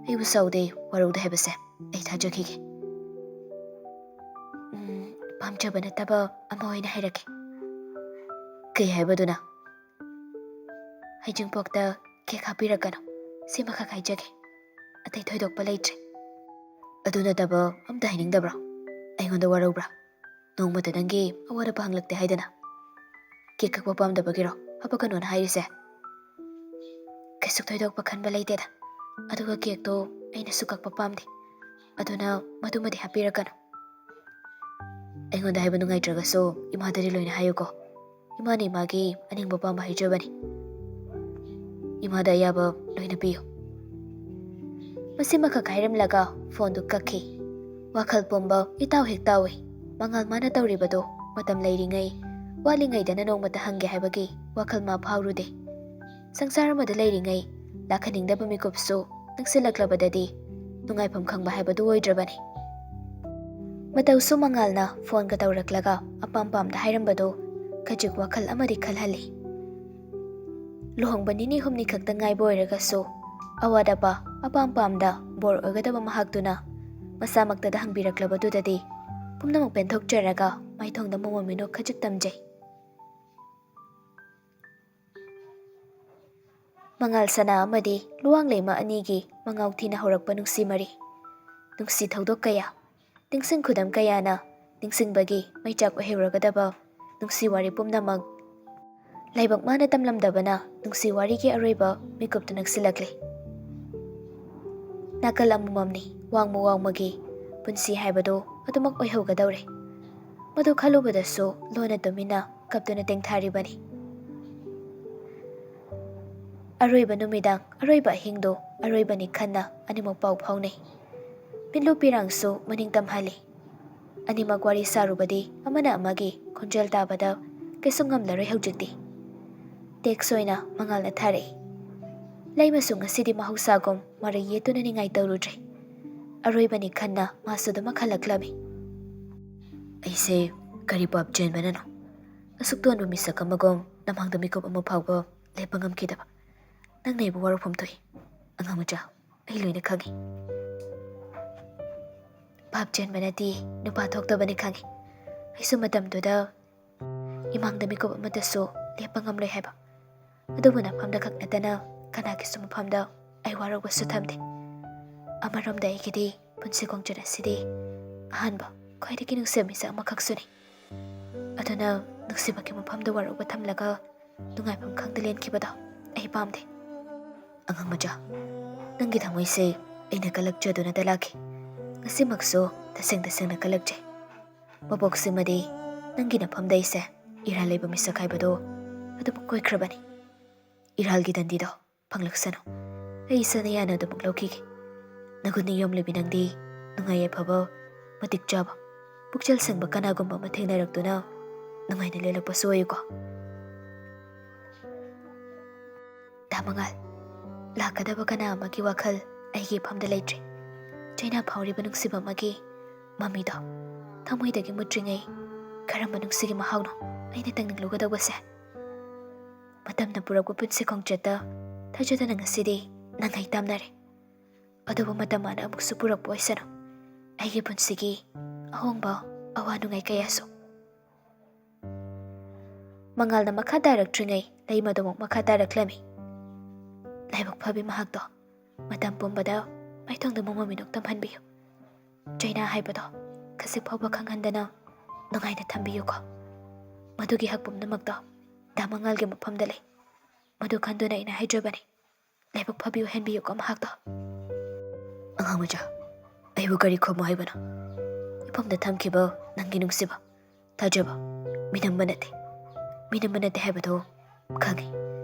ꯑꯩꯕꯨ ꯁꯥꯎꯗꯦ, ꯋꯥꯔꯧꯗꯦ ꯍꯥꯏꯕꯁꯦ ꯑꯩ ꯊꯥꯖꯈꯤꯒꯦ꯫ ꯎꯝ, ꯄꯥꯝꯖꯕ ꯅꯠꯇꯕ ꯑꯃ ꯑꯣꯏꯅ ꯍꯥꯏꯔꯛꯀꯦ꯫ ꯀꯩ ꯍꯥꯏꯕꯗꯨꯅ? ꯍꯩꯖꯤꯡꯄꯣꯛꯇ ꯀꯦꯛ ꯍꯥꯞꯄꯤꯔꯛꯀꯅꯨ꯫ ꯁꯤꯃꯈꯛ ꯍꯥꯏꯖꯒꯦ꯫ ꯑꯇꯩ ꯊꯣꯏꯗꯣꯛꯄ ꯂꯩꯇ꯭ꯔꯦ꯫ ꯑꯗꯨ ꯅꯠꯇꯕ ꯑꯝꯇ ꯍꯥꯏꯅꯤꯡꯗꯕ꯭ꯔꯣ? ꯑꯩꯉꯣꯟꯗ ꯋꯥꯔꯧꯕ꯭ꯔꯥ? ꯅꯣꯡꯃꯇ ꯅꯪꯒꯤ ꯑꯋꯥꯠ ꯑꯄꯥ ꯍꯪꯂꯛꯇꯦ ꯍꯥꯏꯗꯅ꯫ ꯀꯦꯛ ꯀꯛꯄ ꯄꯥꯝꯗꯕꯒꯤꯔꯣ ꯍꯥꯄꯛꯀꯅꯣꯅ ꯍꯥꯏꯔꯤꯁꯦ? ꯀꯩꯁꯨ ꯊꯣꯏꯗꯣꯛꯄ ꯈꯟꯕ ꯂꯩꯇꯦꯗ꯫ ꯑꯗꯨꯒ ꯀꯦꯛꯇꯣ ꯑꯩꯅꯁꯨ ꯀꯛꯄ ꯄꯥꯝꯗꯦ꯫ ꯑꯗꯨꯅ ꯃꯗꯨꯃꯗꯤ ꯍꯥꯞꯄꯤꯔꯛꯀꯅꯨ꯫ ꯑꯩꯉꯣꯟꯗ ꯍꯥꯏꯕ ꯅꯨꯡꯉꯥꯏꯇ꯭ꯔꯒꯁꯨ ꯏꯃꯥꯗꯗꯤ ꯂꯣꯏꯅ ꯍꯥꯏꯌꯨꯀꯣ꯫ ꯏꯃꯥꯅ ꯏꯃꯥꯒꯤ ꯑꯅꯤꯡꯕ ꯄꯥꯝꯕ ꯍꯥꯏꯖꯕꯅꯤ꯫ ꯏꯃꯥꯗ ꯑꯌꯥꯕ ꯂꯣꯏꯅ ꯄꯤꯌꯨ꯫ ꯃꯁꯤꯃꯈꯛ ꯍꯥꯏꯔꯝꯂꯒ ꯐꯣꯟꯗꯨ ꯀꯛꯈꯤ꯫ ꯋꯥꯈꯜ ꯄꯨꯝꯕ ꯏꯇꯥꯎ ꯍꯦꯛ ꯇꯥꯎꯏ꯫ ꯃꯉꯥꯜ ꯃꯥꯅ ꯇꯧꯔꯤꯕꯗꯨ ꯃꯇꯝ ꯂꯩꯔꯤꯉꯩ, ꯋꯥꯠꯂꯤꯉꯩꯗꯅ ꯅꯣꯡꯃꯇ ꯍꯪꯒꯦ ꯍꯥꯏꯕꯒꯤ ꯋꯥꯈꯜ ꯃꯥ ꯐꯥꯎꯔꯨꯗꯦ꯫ ꯁꯪꯁꯥꯔ ꯑꯃꯗ ꯂꯩꯔꯤꯉꯩ ꯂꯥꯛꯍꯟꯅꯤꯡꯗꯕ ꯃꯤꯀꯨꯞꯁꯨ ꯅꯛꯁꯤꯜꯂꯛꯂꯕꯗꯗꯤ ꯅꯨꯡꯉꯥꯏꯐꯝ ꯈꯪꯕ ꯍꯥꯏꯕꯗꯨ ꯑꯣꯏꯗ꯭ꯔꯕꯅꯤ꯫ ꯃꯇꯧꯁꯨ ꯃꯉꯥꯜꯅ ꯐꯣꯟꯒ ꯇꯧꯔꯛꯂꯒ ꯑꯄꯥꯝ ꯄꯥꯝꯗ ꯍꯥꯏꯔꯝꯕꯗꯨ ꯈꯖꯤꯛ ꯋꯥꯈꯜ ꯑꯃꯗꯤ ꯈꯜꯍꯜꯂꯤ꯫ ꯂꯨꯍꯣꯡꯕ ꯅꯤꯅꯤ ꯍꯨꯝꯅꯤ ꯈꯛꯇ ꯉꯥꯏꯕ ꯑꯣꯏꯔꯒꯁꯨ ꯑꯋꯥꯠ ꯑꯄꯥ ꯑꯄꯥꯝ ꯄꯥꯝꯗ ꯕꯣꯔ ꯑꯣꯏꯒꯗꯕ ꯃꯍꯥꯛꯇꯨꯅ ꯃꯁꯥꯃꯛꯇꯗ ꯍꯪꯕꯤꯔꯛꯂꯕꯗꯨꯗꯗꯤ ꯄꯨꯝꯅꯃꯛ ꯄꯦꯟꯊꯣꯛꯆꯔꯒ ꯃꯥꯏꯊꯣꯡꯗ ꯃꯣꯃꯣꯟ ꯃꯤꯅꯣꯛ ꯈꯖꯤꯛ ꯇꯝꯖꯩ꯫ ꯃꯉꯥꯜ ꯁꯅꯥ ꯑꯃꯗꯤ ꯂꯨꯋꯥꯡ ꯂꯩꯃ ꯑꯅꯤꯒꯤ ꯃꯉꯥꯎ ꯊꯤꯅ ꯍꯧꯔꯛꯄ ꯅꯨꯡꯁꯤ ꯃꯔꯤ꯫ ꯅꯨꯡꯁꯤ ꯊꯧꯗꯣꯛ ꯀꯌꯥ, ꯅꯤꯡꯁꯤꯡ ꯈꯨꯗꯝ ꯀꯌꯥꯅ ꯅꯤꯡꯁꯤꯡꯕꯒꯤ ꯃꯩꯆꯥꯛ ꯑꯣꯏꯍꯧꯔꯒꯗꯕ ꯅꯨꯡꯁꯤ ꯋꯥꯔꯤ ꯄꯨꯝꯅꯃꯛ ꯂꯥꯏꯕꯛ ꯃꯥꯅ ꯇꯝꯂꯝꯗꯕꯅ ꯅꯨꯡꯁꯤ ꯋꯥꯔꯤꯒꯤ ꯑꯔꯣꯏꯕ ꯃꯤꯀꯨꯞꯇ ꯅꯛꯁꯤꯜꯂꯛꯂꯤ꯫ ꯅꯥꯀꯜ ꯑꯃꯃꯝꯅꯤ ꯋꯥꯡꯃ ꯋꯥꯡꯃꯒꯤ ꯄꯨꯟꯁꯤ ꯍꯥꯏꯕꯗꯨ ꯑꯗꯨꯃꯛ ꯑꯣꯏꯍꯧꯒꯗꯧꯔꯦ꯫ ꯃꯗꯨ ꯈꯜꯂꯨꯕꯗꯁꯨ ꯂꯣꯟꯅ ꯇꯨꯃꯤꯟꯅ ꯀꯞꯇꯨꯅ ꯇꯦꯡꯊꯥꯔꯤꯕꯅꯤ꯫ ꯑꯔꯣꯏꯕ ꯅꯨꯃꯤꯗꯥꯡ, ꯑꯔꯣꯏꯕ ꯑꯍꯤꯡꯗꯨ, ꯑꯔꯣꯏꯕꯅꯤ ꯈꯟꯅ ꯑꯅꯤꯃꯛ ꯄꯥꯎ ꯐꯥꯎꯅꯩ꯫ ꯃꯤꯠꯂꯨ ꯄꯤꯔꯥꯡꯁꯨ ꯃꯅꯤꯡ ꯇꯝꯍꯜꯂꯤ꯫ ꯑꯅꯤꯃꯛ ꯋꯥꯔꯤ ꯁꯥꯔꯨꯕꯗꯤ ꯑꯃꯅ ꯑꯃꯒꯤ ꯈꯣꯟꯖꯦꯜ ꯇꯥꯕꯗ ꯀꯩꯁꯨ ꯉꯝꯂꯔꯣꯏ ꯍꯧꯖꯤꯛꯇꯤ꯫ ꯇꯦꯛꯁ ꯑꯣꯏꯅ ꯃꯉꯥꯜꯅ ꯊꯥꯔꯛꯏ꯫ ꯂꯩꯃꯁꯨ ꯉꯁꯤꯗꯤ ꯃꯍꯧꯁꯥꯒꯨꯝ ꯃꯔꯩ ꯌꯦꯠꯇꯨꯅ ꯅꯤꯡꯉꯥꯏ ꯇꯧꯔꯨꯗ꯭ꯔꯦ꯫ ꯑꯔꯣꯏꯕꯅꯤ ꯈꯟꯅ ꯃꯥꯁꯨ ꯑꯗꯨꯃꯛ ꯈꯜꯂꯛꯂꯝꯃꯤ꯫ ꯑꯩꯁꯦ ꯀꯔꯤ ꯄꯥꯞ ꯆꯦꯟꯕꯅꯅꯣ? ꯑꯁꯨꯛ ꯇꯣꯟꯕ ꯃꯤꯁꯛ ꯑꯃꯒꯨꯝ ꯅꯃꯥꯡꯗ ꯃꯤꯀꯨꯞ ꯑꯃ ꯐꯥꯎꯕ ꯂꯦꯞꯄ ꯉꯝꯈꯤꯗꯕ꯫ ꯅꯪꯅ ꯑꯩꯕꯨ ꯋꯥꯔꯧꯐꯝ ꯊꯣꯛꯏ, ꯑꯉꯥꯡ ꯃꯆꯥ꯫ ꯑꯩ ꯂꯣꯏꯅ ꯈꯪꯏ꯫ ꯄꯥꯞ ꯆꯦꯟꯕ ꯅꯠꯇꯦ, ꯅꯨꯄꯥ ꯊꯣꯛꯇꯕꯅꯤ ꯈꯪꯏ꯫ ꯑꯩꯁꯨ ꯃꯇꯝꯗꯨꯗ ꯏꯃꯥꯡꯗ ꯃꯤꯀꯨꯞ ꯑꯃꯠꯇꯁꯨ ꯂꯦꯞꯄ ꯉꯝꯂꯣꯏ ꯍꯥꯏꯕ꯫ ꯑꯗꯨꯕꯨ ꯅꯐꯝꯗ ꯈꯛ ꯅꯠꯇꯅ ꯀꯅꯥꯒꯤꯁꯨ ꯃꯐꯝꯗ ꯑꯩ ꯋꯥꯔꯧꯕꯁꯨ ꯊꯝꯗꯦ꯫ ꯑꯃꯔꯣꯝꯗ ꯑꯩꯒꯤꯗꯤ ꯄꯨꯟꯁꯤ ꯈꯣꯡꯆꯠ ꯑꯁꯤꯗꯤ ꯑꯍꯥꯟꯕ, ꯈ꯭ꯋꯥꯏꯗꯒꯤ ꯅꯨꯡꯁꯤꯕ ꯃꯤꯁꯛ ꯑꯃꯈꯛꯁꯨꯅꯤ꯫ ꯑꯗꯨꯅ ꯅꯨꯡꯁꯤꯕꯒꯤ ꯃꯐꯝꯗ ꯋꯥꯔꯧꯕ ꯊꯝꯂꯒ ꯅꯨꯡꯉꯥꯏꯐꯝ ꯈꯪꯗ ꯂꯦꯟꯈꯤꯕꯗꯣ ꯑꯩ ꯄꯥꯝꯗꯦ꯫ ꯑꯉꯥꯡ ꯃꯆꯥ, ꯅꯪꯒꯤ ꯊꯃꯣꯏꯁꯦ ꯑꯩꯅ ꯀꯜꯂꯛꯆꯗꯨꯅꯇ ꯂꯥꯛꯈꯤ꯫ ꯉꯁꯤꯃꯛꯁꯨ ꯇꯁꯦꯡ ꯇꯁꯦꯡꯅ ꯀꯜꯂꯛꯆꯩ꯫ ꯃꯕꯣꯛꯁꯤꯃꯗꯤ ꯅꯪꯒꯤ ꯅꯐꯝꯗ ꯑꯩꯁꯦ ꯏꯔꯥꯜ ꯂꯩꯕ ꯃꯤꯁꯛ ꯍꯥꯏꯕꯗꯣ ꯑꯗꯨꯃꯛ ꯑꯣꯏꯈ꯭ꯔꯕꯅꯤ꯫ ꯏꯔꯥꯜꯒꯤ ꯗꯟꯗꯤꯗꯣ ꯐꯪꯂꯛꯁꯅꯨ꯫ ꯑꯩ ꯏꯁꯥꯅ ꯌꯥꯅ ꯑꯗꯨꯃꯛ ꯂꯧꯈꯤꯒꯦ꯫ ꯅꯒꯨꯟ ꯅꯤꯌꯣꯝ ꯂꯩꯕꯤ ꯅꯪꯗꯤ ꯅꯨꯡꯉꯥꯏ ꯌꯥꯏꯐꯕ, ꯃꯇꯤꯛ ꯆꯥꯕ, ꯄꯨꯛꯆꯦꯜ ꯁꯦꯡꯕ ꯀꯅꯥꯒꯨꯝꯕ ꯑꯃ ꯊꯦꯡꯅꯔꯛꯇꯨꯅ ꯅꯨꯡꯉꯥꯏꯅ ꯂꯦꯜꯂꯛꯄꯁꯨ ꯑꯣꯏꯌꯨꯀꯣ꯫ ꯗꯥ ꯃꯉꯥꯜ, ꯂꯥꯛꯀꯗꯕ ꯀꯅꯥ ꯑꯃꯒꯤ ꯋꯥꯈꯜ ꯑꯩꯒꯤ ꯏꯐꯝꯗ ꯂꯩꯇ꯭ꯔꯦ꯫ ꯆꯩꯅꯥ ꯐꯥꯎꯔꯤꯕ ꯅꯨꯡꯁꯤꯕ ꯑꯃꯒꯤ ꯃꯃꯤꯗꯣ ꯊꯃꯣꯏꯗꯒꯤ ꯃꯨꯠꯇ꯭ꯔꯤꯉꯩ ꯀꯔꯝꯕ ꯅꯨꯡꯁꯤꯒꯤ ꯃꯍꯥꯎꯅꯣ ꯑꯩꯅ ꯇꯪꯅꯤꯡꯂꯨꯒꯗꯧꯕꯁꯦ? ꯃꯇꯝꯅ ꯄꯨꯔꯛꯄ ꯄꯨꯟꯁꯤ ꯈꯣꯡꯆꯠꯇ ꯊꯥꯖꯗꯅ ꯉꯁꯤꯗꯤ ꯅꯪ ꯑꯩ ꯇꯥꯝꯅꯔꯦ꯫ ꯑꯗꯨꯕꯨ ꯃꯇꯝ ꯃꯥꯅ ꯑꯃꯨꯛꯁꯨ ꯄꯨꯔꯛꯄ ꯑꯣꯏꯁꯅꯨ꯫ ꯑꯩꯒꯤ ꯄꯨꯟꯁꯤꯒꯤ ꯑꯍꯣꯡꯕ ꯑꯋꯥ ꯅꯨꯡꯉꯥꯏ ꯀꯌꯥꯁꯨ꯫ ꯃꯉꯥꯜꯅ ꯃꯈꯥ ꯇꯥꯔꯛꯇ꯭ꯔꯤꯉꯩ ꯂꯩꯃꯗꯨꯃꯛ ꯃꯈꯥ ꯇꯥꯔꯛꯂꯝꯃꯤ꯫ ꯂꯥꯏꯕꯛ ꯐꯕꯤ ꯃꯍꯥꯛꯇꯣ ꯃꯇꯝ ꯄꯨꯝꯕꯗ ꯃꯥꯏꯊꯣꯡꯗ ꯃꯣꯃꯣꯟ ꯃꯤꯅꯣꯛ ꯇꯝꯍꯟꯕꯤꯌꯨ꯫ ꯆꯩꯅꯥ ꯍꯥꯏꯕꯗꯣ ꯈꯖꯤꯛ ꯐꯥꯎꯕ ꯈꯪꯍꯟꯗꯅ ꯅꯨꯡꯉꯥꯏꯅ ꯊꯝꯕꯤꯌꯨꯀꯣ꯫ ꯃꯗꯨꯒꯤ ꯍꯛ ꯄꯨꯝꯅꯃꯛꯇꯣ ꯗꯥ ꯃꯉꯥꯜꯒꯤ ꯃꯐꯝꯗ ꯂꯩ꯫ ꯃꯗꯨ ꯈꯟꯗꯨꯅ ꯑꯩꯅ ꯍꯥꯏꯖꯕꯅꯤ꯫ ꯂꯥꯏꯕꯛ ꯐꯕꯤ ꯑꯣꯏꯍꯟꯕꯤꯌꯨꯀꯣ ꯃꯍꯥꯛꯇꯣ꯫ ꯑꯉꯥꯡ ꯃꯆꯥ, ꯑꯩꯕꯨ ꯀꯔꯤ ꯈꯨꯝꯃꯨ ꯍꯥꯏꯕꯅꯣ? ꯏꯐꯝꯗ ꯊꯝꯈꯤꯕ ꯅꯪꯒꯤ ꯅꯨꯡꯁꯤꯕ, ꯊꯥꯖꯕ, ꯃꯤꯅꯝꯕ ꯅꯠꯇꯦ꯫ ꯃꯤꯅꯝꯕ ꯅꯠꯇꯦ ꯍꯥꯏꯕꯗꯨ ꯈꯪꯉꯤ꯫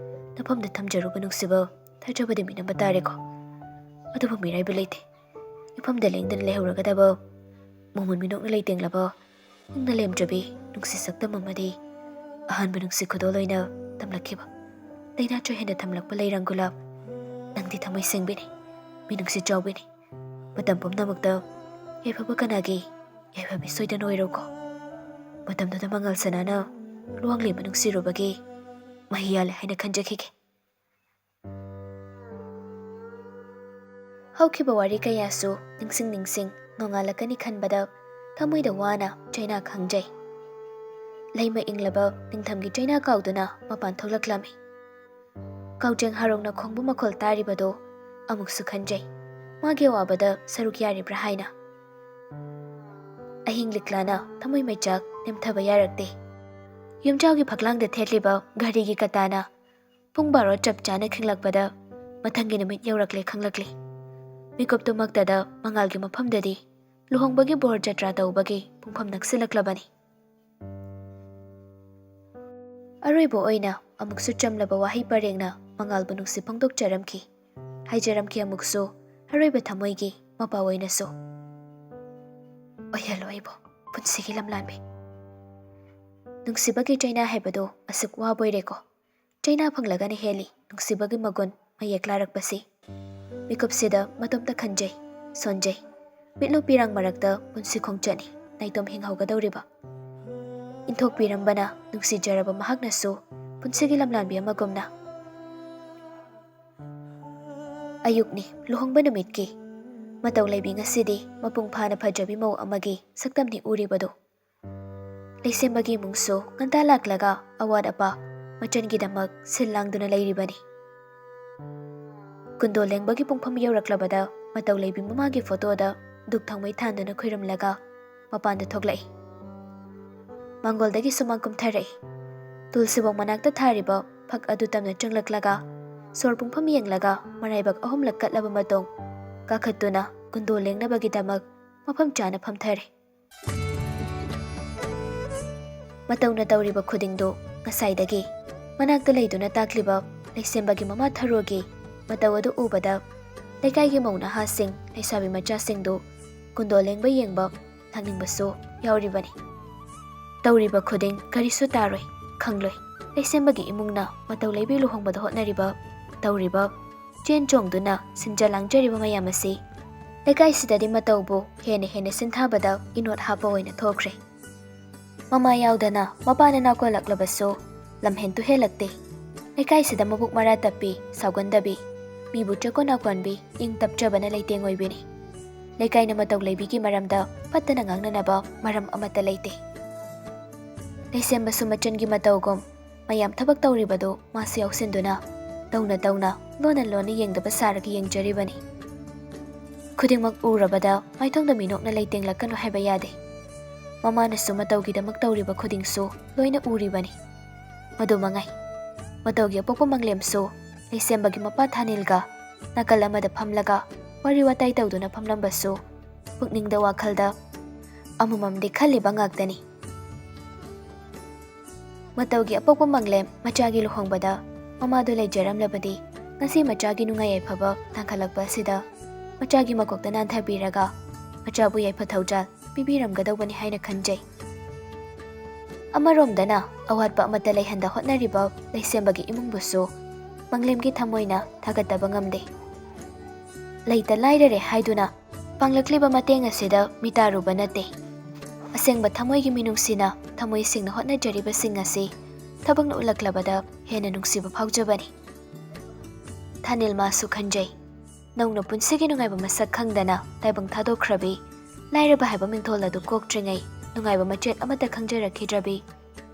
ꯅꯐꯝꯗ ꯊꯝꯖꯔꯨꯕ ꯅꯨꯡꯁꯤꯕ, ꯊꯥꯖꯕꯗꯤ ꯃꯤꯅꯝꯕ ꯇꯥꯔꯦꯀꯣ꯫ ꯑꯗꯨꯕꯨ ꯃꯤꯔꯥꯏꯕ ꯂꯩꯇꯦ꯫ ꯏꯐꯝꯗ ꯂꯦꯡꯗꯅ ꯂꯩꯍꯧꯔꯒꯗꯕ ꯃꯣꯃꯣꯟ ꯃꯤꯅꯣꯛꯅ ꯂꯩꯇꯦꯡꯂꯕ ꯅꯪꯅ ꯂꯦꯝꯖꯕꯤ ꯅꯨꯡꯁꯤ ꯁꯛꯇꯝ ꯑꯃꯗꯤ ꯑꯍꯥꯟꯕ ꯅꯨꯡꯁꯤ ꯈꯨꯗꯣꯜ ꯑꯣꯏꯅ ꯇꯝꯂꯛꯈꯤꯕ ꯂꯩꯅꯥ ꯆꯣꯏꯍꯟꯗ ꯊꯝꯂꯛꯄ ꯂꯩꯔꯥꯡ ꯒꯨꯂꯥꯞ, ꯅꯪꯗꯤ ꯊꯃꯣꯏ ꯁꯦꯡꯕꯤꯅꯤ, ꯃꯤꯅꯨꯡꯁꯤ ꯆꯥꯎꯕꯤꯅꯤ꯫ ꯃꯇꯝ ꯄꯨꯝꯅꯃꯛꯇ ꯌꯥꯏꯐꯕ ꯀꯅꯥꯒꯤ ꯌꯥꯏꯐꯕꯤ ꯁꯣꯏꯗꯅ ꯑꯣꯏꯔꯣꯀꯣ꯫ ꯃꯇꯝꯗꯨꯗ ꯃꯉꯥꯜ ꯁꯅꯥꯅ ꯂꯨꯋꯥꯡꯂꯦꯟꯕꯨ ꯅꯨꯡꯁꯤꯔꯨꯕꯒꯤ ꯃꯍꯩ ꯌꯥꯜꯂꯦ ꯍꯥꯏꯅ ꯈꯟꯖꯈꯤꯒꯦ꯫ ꯍꯧꯈꯤꯕ ꯋꯥꯔꯤ ꯀꯌꯥꯁꯨ ꯅꯤꯡꯁꯤꯡ ꯅꯤꯡꯁꯤꯡ ꯅꯣꯡꯉꯥꯜꯂꯛꯀꯅꯤ ꯈꯟꯕꯗ ꯊꯃꯣꯏꯗ ꯋꯥꯅ ꯆꯩꯅꯥ ꯈꯪꯖꯩ꯫ ꯂꯩꯃ ꯏꯪꯂꯕ ꯅꯤꯡꯊꯝꯒꯤ ꯆꯩꯅꯥ ꯀꯥꯎꯗꯨꯅ ꯃꯄꯥꯟ ꯊꯣꯛꯂꯛꯂꯝꯃꯤ꯫ ꯀꯥꯎꯖꯦꯡ ꯍꯥꯔꯣꯡꯅ ꯈꯣꯡꯕ ꯃꯈꯣꯜ ꯇꯥꯔꯤꯕꯗꯨ ꯑꯃꯨꯛꯁꯨ ꯈꯟꯖꯩ꯫ ꯃꯥꯒꯤ ꯑꯋꯥꯕꯗ ꯁꯔꯨꯛ ꯌꯥꯔꯤꯕ꯭ꯔꯥ ꯍꯥꯏꯅ꯫ ꯑꯍꯤꯡ ꯂꯤꯛꯂꯥꯅ ꯊꯃꯣꯏ ꯃꯩꯆꯥꯛ ꯅꯦꯝꯊꯕ ꯌꯥꯔꯛꯇꯦ꯫ ꯌꯨꯝꯖꯥꯎꯒꯤ ꯐꯛꯂꯥꯡꯗ ꯊꯦꯠꯂꯤꯕ ꯘꯔꯤꯒꯤ ꯀꯇꯥꯅ ꯄꯨꯡ ꯕꯥꯔꯣ ꯆꯞ ꯆꯥꯅ ꯈꯤꯡꯂꯛꯄꯗ ꯃꯊꯪꯒꯤ ꯅꯨꯃꯤꯠ ꯌꯧꯔꯛꯂꯦ ꯈꯪꯂꯛꯂꯤ꯫ ꯃꯤꯀꯨꯞꯇꯨꯃꯛꯇꯗ ꯃꯉꯥꯜꯒꯤ ꯃꯐꯝꯗꯗꯤ ꯂꯨꯍꯣꯡꯕꯒꯤ ꯕꯣꯔ ꯖꯇ꯭ꯔꯥ ꯇꯧꯕꯒꯤ ꯄꯨꯡꯐꯝ ꯅꯛꯁꯤꯜꯂꯛꯂꯕꯅꯤ꯫ ꯑꯔꯣꯏꯕ ꯑꯣꯏꯅ ꯑꯃꯨꯛꯁꯨ ꯆꯝꯂꯕ ꯋꯥꯍꯩ ꯄꯔꯦꯡꯅ ꯃꯉꯥꯜꯕꯨ ꯅꯨꯡꯁꯤ ꯐꯣꯡꯗꯣꯛꯆꯔꯝꯈꯤ꯫ ꯍꯥꯏꯖꯔꯝꯈꯤ ꯑꯃꯨꯛꯁꯨ ꯑꯔꯣꯏꯕ ꯊꯃꯣꯏꯒꯤ ꯃꯄꯥ ꯑꯣꯏꯅꯁꯨ꯫ ꯑꯣꯏꯍꯜꯂꯣ ꯑꯩꯕꯨ ꯄꯨꯟꯁꯤꯒꯤ ꯂꯝꯂꯥꯟꯕꯤ꯫ ꯅꯨꯡꯁꯤꯕꯒꯤ ꯆꯩꯅꯥ ꯍꯥꯏꯕꯗꯨ ꯑꯁꯨꯛ ꯋꯥꯕꯣꯏꯔꯦꯀꯣ꯫ ꯆꯩꯅꯥ ꯐꯪꯂꯒꯅ ꯍꯦꯜꯂꯤ ꯅꯨꯡꯁꯤꯕꯒꯤ ꯃꯒꯨꯟ ꯃꯌꯦꯛ ꯂꯥꯔꯛꯄꯁꯤ꯫ ꯃꯤꯀꯨꯞꯁꯤꯗ ꯃꯇꯣꯝꯇ ꯈꯟꯖꯩ, ꯁꯣꯟꯖꯩ꯫ ꯃꯤꯠꯂꯨ ꯄꯤꯔꯥꯡ ꯃꯔꯛꯇ ꯄꯨꯟꯁꯤ ꯈꯣꯡꯆꯠꯅꯤ ꯅꯥꯏꯇꯣꯝ ꯍꯤꯡꯍꯧꯒꯗꯧꯔꯤꯕ꯫ ꯏꯟꯊꯣꯛꯄꯤꯔꯝꯕꯅ ꯅꯨꯡꯁꯤꯖꯔꯕ ꯃꯍꯥꯛꯅꯁꯨ ꯄꯨꯟꯁꯤꯒꯤ ꯂꯝꯂꯥꯟꯕꯤ ꯑꯃꯒꯨꯝꯅ꯫ ꯑꯌꯨꯛꯅꯤ ꯂꯨꯍꯣꯡꯕ ꯅꯨꯃꯤꯠꯀꯤ꯫ ꯃꯇꯧ ꯂꯩꯕꯤ ꯉꯁꯤꯗꯤ ꯃꯄꯨꯡ ꯐꯥꯅ ꯐꯖꯕꯤ ꯃꯧ ꯑꯃꯒꯤ ꯁꯛꯇꯝꯅꯤ ꯎꯔꯤꯕꯗꯨ꯫ ꯂꯩꯁꯦꯝꯕꯒꯤ ꯏꯃꯨꯡꯁꯨ ꯉꯟꯇꯥ ꯂꯥꯛꯂꯒ ꯑꯋꯥꯠ ꯑꯄꯥ ꯃꯆꯟꯒꯤꯗꯃꯛ ꯁꯤꯜ ꯂꯥꯡꯗꯨꯅ ꯂꯩꯔꯤꯕꯅꯤ꯫ ꯀꯨꯟꯗꯣ ꯂꯦꯡꯕꯒꯤ ꯄꯨꯡꯐꯝ ꯌꯧꯔꯛꯂꯕꯗ ꯃꯇꯧ ꯂꯩꯕꯤ ꯃꯃꯥꯒꯤ ꯐꯣꯇꯣꯗ ꯙꯨꯞ ꯊꯥꯎꯃꯩ ꯊꯥꯟꯗꯨꯅ ꯈꯨꯔꯨꯝꯂꯒ ꯃꯄꯥꯟꯗ ꯊꯣꯛꯂꯛꯏ꯫ ꯃꯥꯡꯒꯣꯜꯗꯒꯤ ꯁꯨꯃꯥꯡ ꯀꯨꯝꯊꯔꯛꯏ꯫ ꯇꯨꯜꯁꯤꯕꯣꯡ ꯃꯅꯥꯛꯇ ꯊꯥꯔꯤꯕ ꯐꯛ ꯑꯗꯨ ꯇꯝꯅ ꯆꯪꯂꯛꯂꯒ ꯁꯣꯔ ꯄꯨꯡꯐꯝ ꯌꯦꯡꯂꯒ ꯃꯔꯥꯏꯕꯛ ꯑꯍꯨꯝꯂꯛ ꯀꯠꯂꯕ ꯃꯇꯨꯡ ꯀꯥꯈꯠꯇꯨꯅ ꯀꯨꯟꯗꯣ ꯂꯦꯡꯅꯕꯒꯤꯗꯃꯛ ꯃꯐꯝ ꯆꯥꯅ ꯐꯝꯊꯔꯦ꯫ ꯃꯇꯧꯅ ꯇꯧꯔꯤꯕ ꯈꯨꯗꯤꯡꯗꯨ ꯉꯁꯥꯏꯗꯒꯤ ꯃꯅꯥꯛꯇ ꯂꯩꯗꯨꯅ ꯇꯥꯛꯂꯤꯕ ꯂꯩꯁꯦꯝꯕꯒꯤ ꯃꯃꯥ ꯊꯔꯣꯒꯤ ꯃꯇꯧ ꯑꯗꯨ ꯎꯕꯗ ꯂꯩꯀꯥꯏꯒꯤ ꯃꯧ ꯅꯍꯥꯁꯤꯡ, ꯂꯩꯁꯥꯕꯤ ꯃꯆꯥꯁꯤꯡꯗꯨ ꯀꯨꯟꯗꯣ ꯂꯦꯡꯕ ꯌꯦꯡꯕ ꯂꯥꯛꯅꯤꯡꯕꯁꯨ ꯌꯥꯎꯔꯤꯕꯅꯤ꯫ ꯇꯧꯔꯤꯕ ꯈꯨꯗꯤꯡ ꯀꯔꯤꯁꯨ ꯇꯥꯔꯣꯏ, ꯈꯪꯂꯣꯏ꯫ ꯂꯩꯁꯦꯝꯕꯒꯤ ꯏꯃꯨꯡꯅ ꯃꯇꯧ ꯂꯩꯕꯤ ꯂꯨꯍꯣꯡꯕꯗ ꯍꯣꯠꯅꯔꯤꯕ, ꯇꯧꯔꯤꯕ, ꯆꯦꯟ ꯆꯣꯡꯗꯨꯅ ꯁꯤꯟꯖ ꯂꯥꯡꯖꯔꯤꯕ ꯃꯌꯥꯝ ꯑꯁꯤ ꯂꯩꯀꯥꯏꯁꯤꯗꯗꯤ ꯃꯇꯧꯕꯨ ꯍꯦꯟꯅ ꯍꯦꯟꯅ ꯁꯤꯟꯊꯥꯕꯗ ꯏꯅꯣꯠ ꯍꯥꯞꯄ ꯑꯣꯏꯅ ꯊꯣꯛꯈ꯭ꯔꯦ꯫ ꯃꯃꯥ ꯌꯥꯎꯗꯅ ꯃꯄꯥꯅ ꯅꯥꯀꯣꯜꯂꯛꯂꯕꯁꯨ ꯂꯝꯍꯦꯟ ꯇꯨꯍꯦꯜꯂꯛꯇꯦ꯫ ꯂꯩꯀꯥꯏꯁꯤꯗ ꯃꯕꯨꯛ ꯃꯔꯥ ꯇꯞꯄꯤ, ꯁꯥꯎꯒꯟꯗꯕꯤ, ꯃꯤꯕꯨ ꯆꯦꯛꯀꯣꯟ ꯅꯥꯀꯣꯟꯕꯤ, ꯏꯪ ꯇꯞꯆꯕꯅ ꯂꯩꯇꯦꯡ ꯑꯣꯏꯕꯤꯅꯤ꯫ ꯂꯩꯀꯥꯏꯅ ꯃꯇꯧ ꯂꯩꯕꯤꯒꯤ ꯃꯔꯝꯗ ꯐꯠꯇꯅ ꯉꯥꯡꯅꯅꯕ ꯃꯔꯝ ꯑꯃꯠꯇ ꯂꯩꯇꯦ꯫ ꯂꯩꯁꯦꯝꯕꯁꯨ ꯃꯆꯟꯒꯤ ꯃꯇꯧꯒꯨꯝ ꯃꯌꯥꯝ ꯊꯕꯛ ꯇꯧꯔꯤꯕꯗꯨ ꯃꯥꯁꯨ ꯌꯥꯎꯁꯤꯟꯗꯨꯅ ꯇꯧꯅ ꯇꯧꯅ ꯂꯣꯟꯅ ꯂꯣꯟꯅ ꯌꯦꯡꯗꯕ ꯁꯥꯔꯒ ꯌꯦꯡꯖꯔꯤꯕꯅꯤ꯫ ꯈꯨꯗꯤꯡꯃꯛ ꯎꯔꯕꯗ ꯃꯥꯏꯊꯣꯡꯗ ꯃꯤꯅꯣꯛꯅ ꯂꯩꯇꯦꯡꯂꯛꯀꯅꯨ ꯍꯥꯏꯕ ꯌꯥꯗꯦ꯫ ꯃꯃꯥꯅꯁꯨ ꯃꯇꯧꯒꯤꯗꯃꯛ ꯇꯧꯔꯤꯕ ꯈꯨꯗꯤꯡꯁꯨ ꯂꯣꯏꯅ ꯎꯔꯤꯕꯅꯤ꯫ ꯃꯗꯨ ꯃꯉꯥꯏ꯫ ꯃꯇꯧꯒꯤ ꯑꯄꯣꯛꯄ ꯃꯪꯂꯦꯝꯁꯨ ꯂꯩꯁꯦꯝꯕꯒꯤ ꯃꯄꯥ ꯊꯥꯅꯤꯜꯒ ꯅꯥꯀꯜ ꯑꯃꯗ ꯐꯝꯂꯒ ꯋꯥꯔꯤ ꯋꯥꯇꯥꯏ ꯇꯧꯗꯨꯅ ꯐꯝꯂꯝꯕꯁꯨ ꯄꯨꯛꯅꯤꯡꯗ ꯋꯥꯈꯜꯗ ꯑꯃꯃꯝꯗꯤ ꯈꯜꯂꯤꯕ ꯉꯥꯛꯇꯅꯤ꯫ ꯃꯇꯧꯒꯤ ꯑꯄꯣꯛꯄ ꯃꯪꯂꯦꯝ ꯃꯆꯥꯒꯤ ꯂꯨꯍꯣꯡꯕꯗ ꯃꯃꯥꯗꯨ ꯂꯩꯖꯔꯝꯂꯕꯗꯤ ꯉꯁꯤ ꯃꯆꯥꯒꯤ ꯅꯨꯡꯉꯥꯏ ꯌꯥꯏꯐꯕ ꯇꯥꯡꯈꯠꯂꯛꯄ ꯑꯁꯤꯗ ꯃꯆꯥꯒꯤ ꯃꯀꯣꯛꯇ ꯅꯥꯟꯊꯕꯤꯔꯒ ꯃꯆꯥꯕꯨ ꯌꯥꯏꯐ ꯊꯧꯖꯥꯜ ꯄꯤꯕꯤꯔꯝꯒꯗꯧꯕꯅꯤ ꯍꯥꯏꯅ ꯈꯟꯖꯩ꯫ ꯑꯃꯔꯣꯝꯗꯅ ꯑꯋꯥꯠꯄ ꯑꯃꯠꯇ ꯂꯩꯍꯟꯗ ꯍꯣꯠꯅꯔꯤꯕ ꯂꯩꯁꯦꯝꯕꯒꯤ ꯏꯃꯨꯡꯕꯨꯁꯨ ꯃꯪꯂꯦꯝꯒꯤ ꯊꯃꯣꯏꯅ ꯊꯥꯒꯠꯇꯕ ꯉꯝꯗꯦ꯫ ꯂꯩꯇ ꯂꯥꯏꯔꯔꯦ ꯍꯥꯏꯗꯨꯅ ꯄꯥꯡꯂꯛꯂꯤꯕ ꯃꯇꯦꯡ ꯑꯁꯤꯗ ꯃꯤꯇꯥꯔꯨꯕ ꯅꯠꯇꯦ꯫ ꯑꯁꯦꯡꯕ ꯊꯃꯣꯏꯒꯤ ꯃꯤꯅꯨꯡꯁꯤꯅ ꯊꯃꯣꯏ ꯁꯦꯡꯅ ꯍꯣꯠꯅꯖꯔꯤꯕꯁꯤꯡ ꯑꯁꯤ ꯊꯕꯛꯅ ꯎꯠꯂꯛꯂꯕꯗ ꯍꯦꯟꯅ ꯅꯨꯡꯁꯤꯕ ꯐꯥꯎꯖꯕꯅꯤ꯫ ꯊꯥꯅꯤꯜ ꯃꯥꯁꯨ ꯈꯟꯖꯩ꯫ ꯅꯧꯅ ꯄꯨꯟꯁꯤꯒꯤ ꯅꯨꯡꯉꯥꯏꯕ ꯃꯁꯛ ꯈꯪꯗꯅ ꯇꯥꯏꯕꯪ ꯊꯥꯗꯣꯛꯈ꯭ꯔꯕꯤ, ꯂꯥꯏꯔꯕ ꯍꯥꯏꯕ ꯃꯤꯡꯊꯣꯜ ꯑꯗꯨ ꯀꯣꯛꯇ꯭ꯔꯤꯉꯩ ꯅꯨꯡꯉꯥꯏꯕ ꯃꯆꯦꯠ ꯑꯃꯠꯇ ꯈꯪꯖꯔꯛꯈꯤꯗ꯭ꯔꯕꯤ